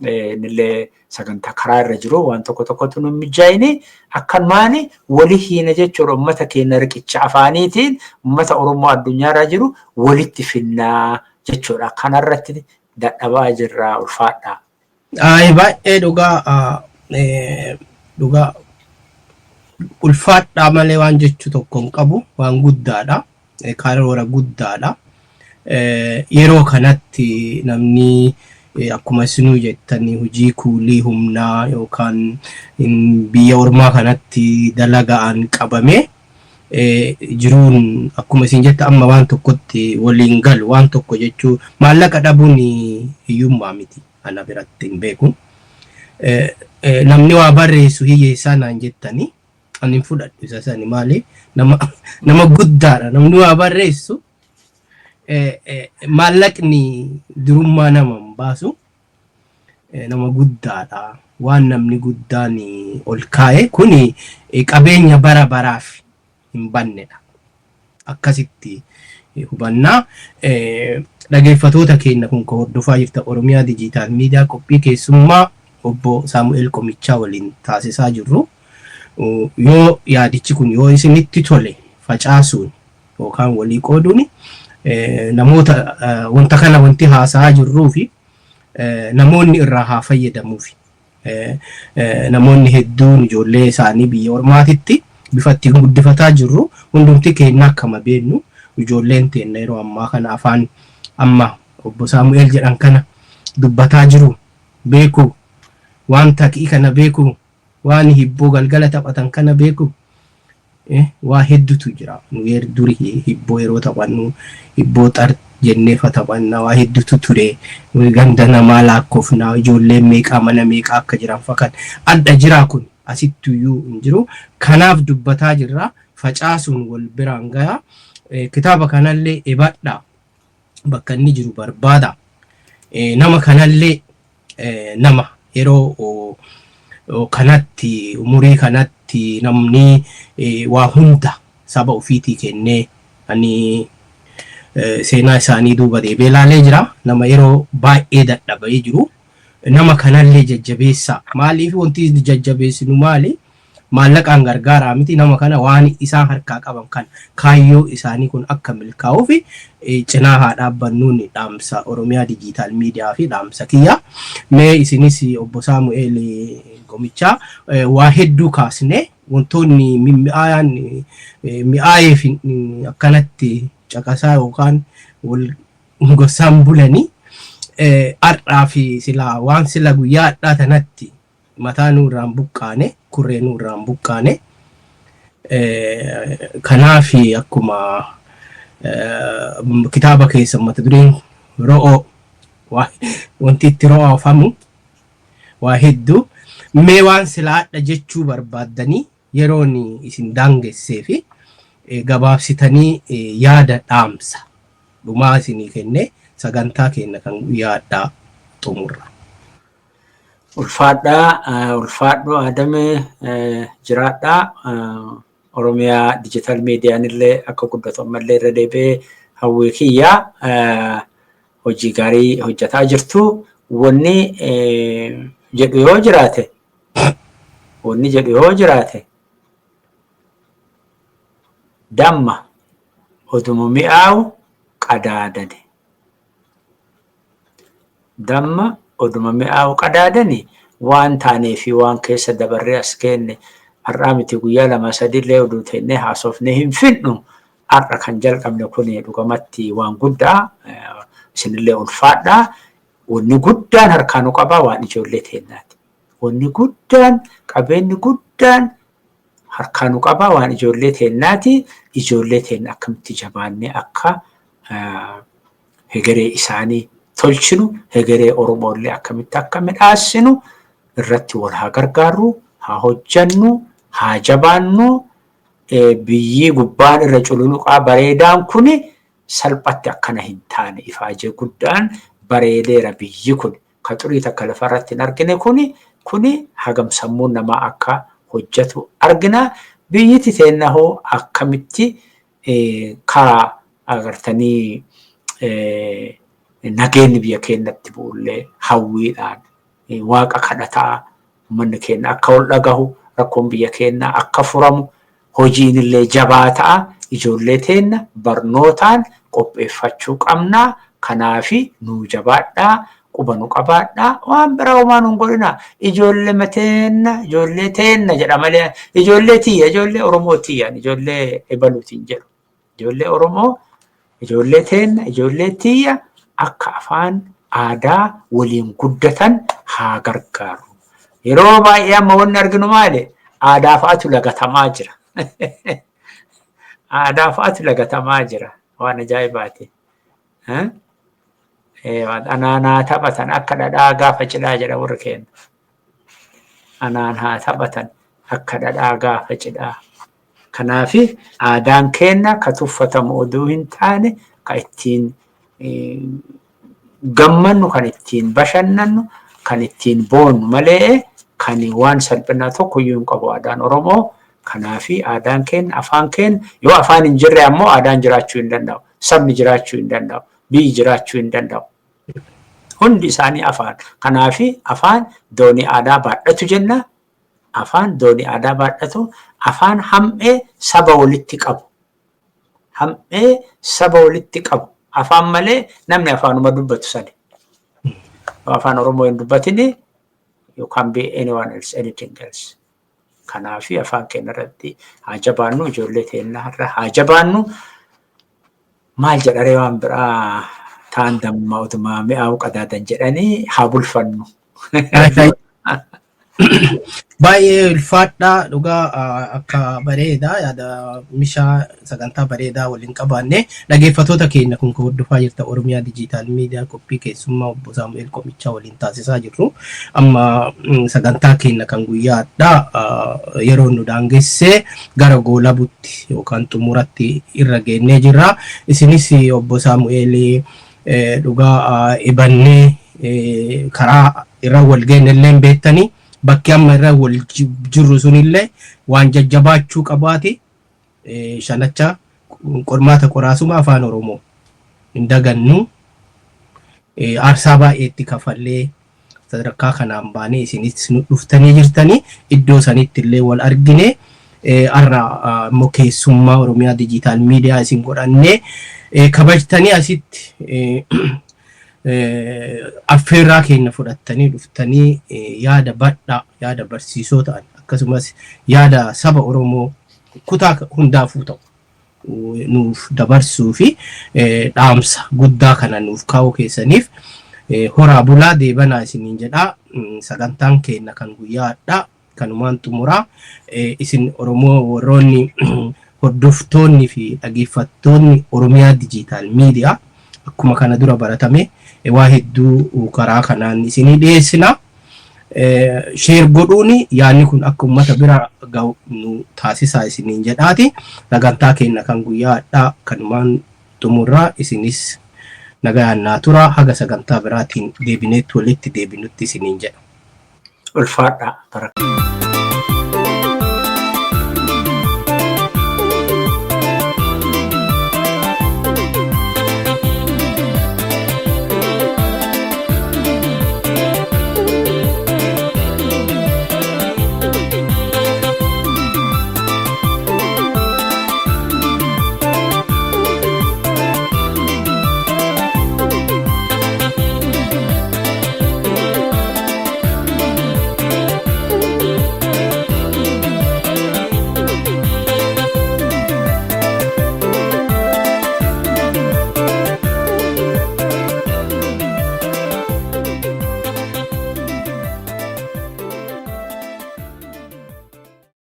Innillee sagantaa karaa irra jiru, waan tokko tokkotu nu mijaa'ini, akkanumaan wali hiina jechuudha. Uummata keenya riqicha afaaniitiin uummata Oromoo addunyaarra jiru walitti finnaa. jechuudha. Kanarratti dadhabaa jirra, ulfaadhaa. Baay'ee dhugaa, dhugaa ulfaadhaa malee waan jechuu tokko hin qabu, waan guddaadha. Karoora guddaadha. Yeroo kanatti namni akkuma isinuu jettanii hojii kuulii humnaa yookaan biyya ormaa kanatti dalagaan qabame jiruun akkuma isin jette amma waan tokkotti waliin galu, waan tokko jechuu maallaqa dhabuun hiyyummaa miti, ana biratti hin beeku. Namni waa barreessu hiyyeessaa naan jettanii ani hin fudhadhu isa sani. Maali, nama guddaadha namni waa barreessu. Maallaqni durummaa nama hin baasu, nama guddaadha. Waan namni guddaan ol kaa'e kuni qabeenya bara baraaf hin bannedha. Akkasitti hubannaa. Dhageeffatoota keenya, kun ka hordofaa jirta Oromiyaa Digital Media, qophii keessummaa obbo Saamu'eel Qomichaa waliin taasisaa jirru. Yoo yaadichi kun yoo isinitti tole, facaasuun yookaan walii qooduun namoota wanta kana wanti haasa'aa jirruu fi namoonni irraa haa fayyadamuufi. Namoonni hedduun ijoollee isaanii biyya ormaatitti bifa ittiin guddifataa jirru hundumti keenya akkama beennu, ijoolleen teenya yeroo ammaa kana afaan amma obbo Saamu'eel jedhan kana dubbataa jiru beeku, waan taqii kana beeku, waan hibboo galgala taphatan kana beeku. Waa hedduutu jira. Nu duri hibboo yeroo taphannu hibboo xar jennee fa taphanna, waa hedduutu ture. Ganda namaa lakkoofna, ijoolleen meeqaa mana meeqaa akka jiran fakkan adda jira, kun asittuyyuu hin jiru. Kanaaf dubbataa jirra, facaasuun wal biraan gaya. Kitaaba kanallee ebadha, bakka inni jiru barbaada. Nama kanallee nama yeroo kanatti, umurii kanatti namni waa hunda saba ofiitii kennee, ani seenaa isaanii duuba deebi'ee ilaalee jira. Nama yeroo baay'ee dadhabee jiru. Nama kanallee jajjabeessaa. Maaliif wanti jajjabeessinu maali? Maallaqaan gargaaraa miti, nama kana waan isaan harkaa qaban kan kaayyoo isaanii kun akka milkaa'uuf cinaa haa dhaabbannuun dhaamsa Oromiyaa Digital Media fi dhaamsa kiyya. Mee isinis obbo Saamu'eel Qomichaa, waa hedduu kaasne, wantoonni mimmi'aayaan mi'aayeef akkanatti caqasaa yookaan wal gorsaan bulanii har'aa fi sila waan sila guyyaa har'aa tanatti mataa nurraan buqqaane, kurree nurraan buqqaane. Kanaaf akkuma kitaaba keessa mata dureen ro'oo, wanti itti ro'oofamu waa hedduu. Mee waan silaadha jechuu barbaaddanii yeroon isin daangessee fi gabaabsitanii yaada dhaamsa dhumaa isinii kenne sagantaa keenya kan guyyaa har'aa xumurra. Ulfaadhaa, ulfaadhu Adame, jiraadhaa. Oromiyaa Digital Mediaan illee akka guddatu ammallee irra deebi'ee hawwii kiyyaa, hojii gaarii hojjetaa jirtu. Wanni jedhu yoo jiraate, wanni jedhu yoo jiraate, damma oduma mi'aawu qadaadani. Damma oduma mi'aawu qadaadani. Waan taanee fi waan keessa dabarree as geenne har'aa miti, guyyaa 2 sadillee oduu teennee haasofnee hin fidnu. Har'a kan jalqabne kun dhugamatti waan guddaa, isinillee ulfaadhaa. Wanni guddaan harkaa nu qabaa waan ijoollee teennaati. Wanni guddaan, qabeenyi guddaan harkaa nu qabaa waan ijoollee teennaati. Ijoollee teenna akkamitti jabaannee akka hegeree isaanii tolchinu, hegeree Oromooillee akkamitti akka midhaassinu irratti wal haa gargaarru, haa hojjannu, haa jabaannu. Biyyi gubbaan irra cululuqaa bareedaan kuni salphatti akkana hin taane. Ifaajee guddaan bareedeera biyyi kun. Ka xurii takka lafarratti hin argine kuni hagam sammuun namaa akka hojjetu argina. Biyyiti teenna hoo akkamitti karaa agartanii nageenyi biyya keenyatti bu'ullee hawwiidhaan waaqa kadhataa, uummanni keenya akka ol dhagahu, rakkoon biyya keenyaa akka furamu, hojiin illee jabaa ta'a. Ijoollee teenna barnootaan qopheeffachuu qabna. Kanaafi nuu jabaadhaa, quba nu qabaadhaa, waan biraa homaa nu hin godhinaa. Ijoollee mateenna, ijoollee teenna jedha malee ijoollee tiyya, ijoollee Oromoo tiyya, ijoollee ebaluutiin jedhu. Ijoollee Oromoo, ijoollee teenna, ijoollee tiyya akka afaan aadaa waliin guddatan haa gargaaru. Yeroo baay'ee amma wanni arginu maali? Aadaa fa'atu lagatamaa jira. Aadaa fa'atu lagatamaa jira. Waan ajaa'ibaati. Anaan haa taphatan akka dhadhaa gaafa cidhaa jedha warri keenya. Anaan haa taphatan akka dhadhaa gaafa cidhaa. Kanaafi aadaan keenya ka tuffatamu oduu hin taane, ka ittiin gammannu, kan ittiin bashannannu, kan ittiin boonnu malee kan waan salphinaa tokko iyyuu hin qabu aadaan Oromoo. Kanaafi aadaan keenya, afaan keenya, yoo afaan hin jirre ammoo aadaan jiraachuu hin danda'u. Sabni jiraachuu hin danda'u. Biyyi jiraachuu hin danda'u. Hundi isaanii afaan. Kanaafi afaan doonii aadaa baadhatu jenna. Afaan doonii aadaa baadhatu, afaan ham'ee saba walitti qabu. Ham'ee saba walitti qabu. Afaan malee namni afaanuma dubbatu sani. Afaan Oromoo hin dubbatini, you can be anyone else, anything else. Kanaafi afaan keenya irratti haa jabaannu, ijoollee teenya irra haa jabaannu. Maal jedharee, waan biraa taan damma utumaa mi'aawu qadaadan jedhanii haa bulfannu. Baay'ee ulfaadhaa, dhugaa akka bareedaa yaada mishaa sagantaa bareedaa waliin qabaanne. Dhaggeeffattoota keenya, kun hordofaa jirta Oromiyaa Digital Media, qophii keessummaa obbo Saamu'eel Qomichaa waliin taasisaa jirru. Amma sagantaa keenya kan guyyaadhaa yeroo nu daangessee gara goolabutti yookaan xumuratti irra geennee jirra. Isinis obbo Saamu'eel, dhugaa ibannee karaa irra wal geenne illee beektanii, bakki amma irra wal jirru sunillee waan jajjabaachuu qabaati. Shanacha qormaata qoraasuma afaan Oromoo hin dagannu. Aarsaa baay'eetti kafallee sadarkaa kanaan baanee isinis nu dhuftanii jirtanii, iddoo sanitti illee wal argine. Har'a immoo keessummaa Oromiyaa Digital Media isin godhannee kabajtanii asitti affeerraa keenya fudhattanii dhuftanii yaada bal'aa, yaada barsiisoo ta'an, akkasumas yaada saba Oromoo kutaa hundaafuu ta'u nuuf dabarsuu fi dhaamsa guddaa kana nuuf kaa'uu keessaniif horaa bulaa, deebanaa isiniin jedhaa. Sagantaan keenya kan guyyaa hadhaa kanumaan xumuraa. Isin Oromoo warroonni hordoftoonni fi dhaggeeffattoonni Oromiyaa Digital Media, akkuma kana dura baratame waa hedduu karaa kanaan isinii dhiyeessina. Share godhuun yaadni kun akka uummata bira gahu nu taasisaa isiniin jedhaati. Sagantaa keenya kan guyyaa hadhaa kanumaan xumurraa. Isinis nagayaan naa tura, haga sagantaa biraatiin deebineetti walitti deebinutti isiniin jedha. Ulfaadhaa. Bara.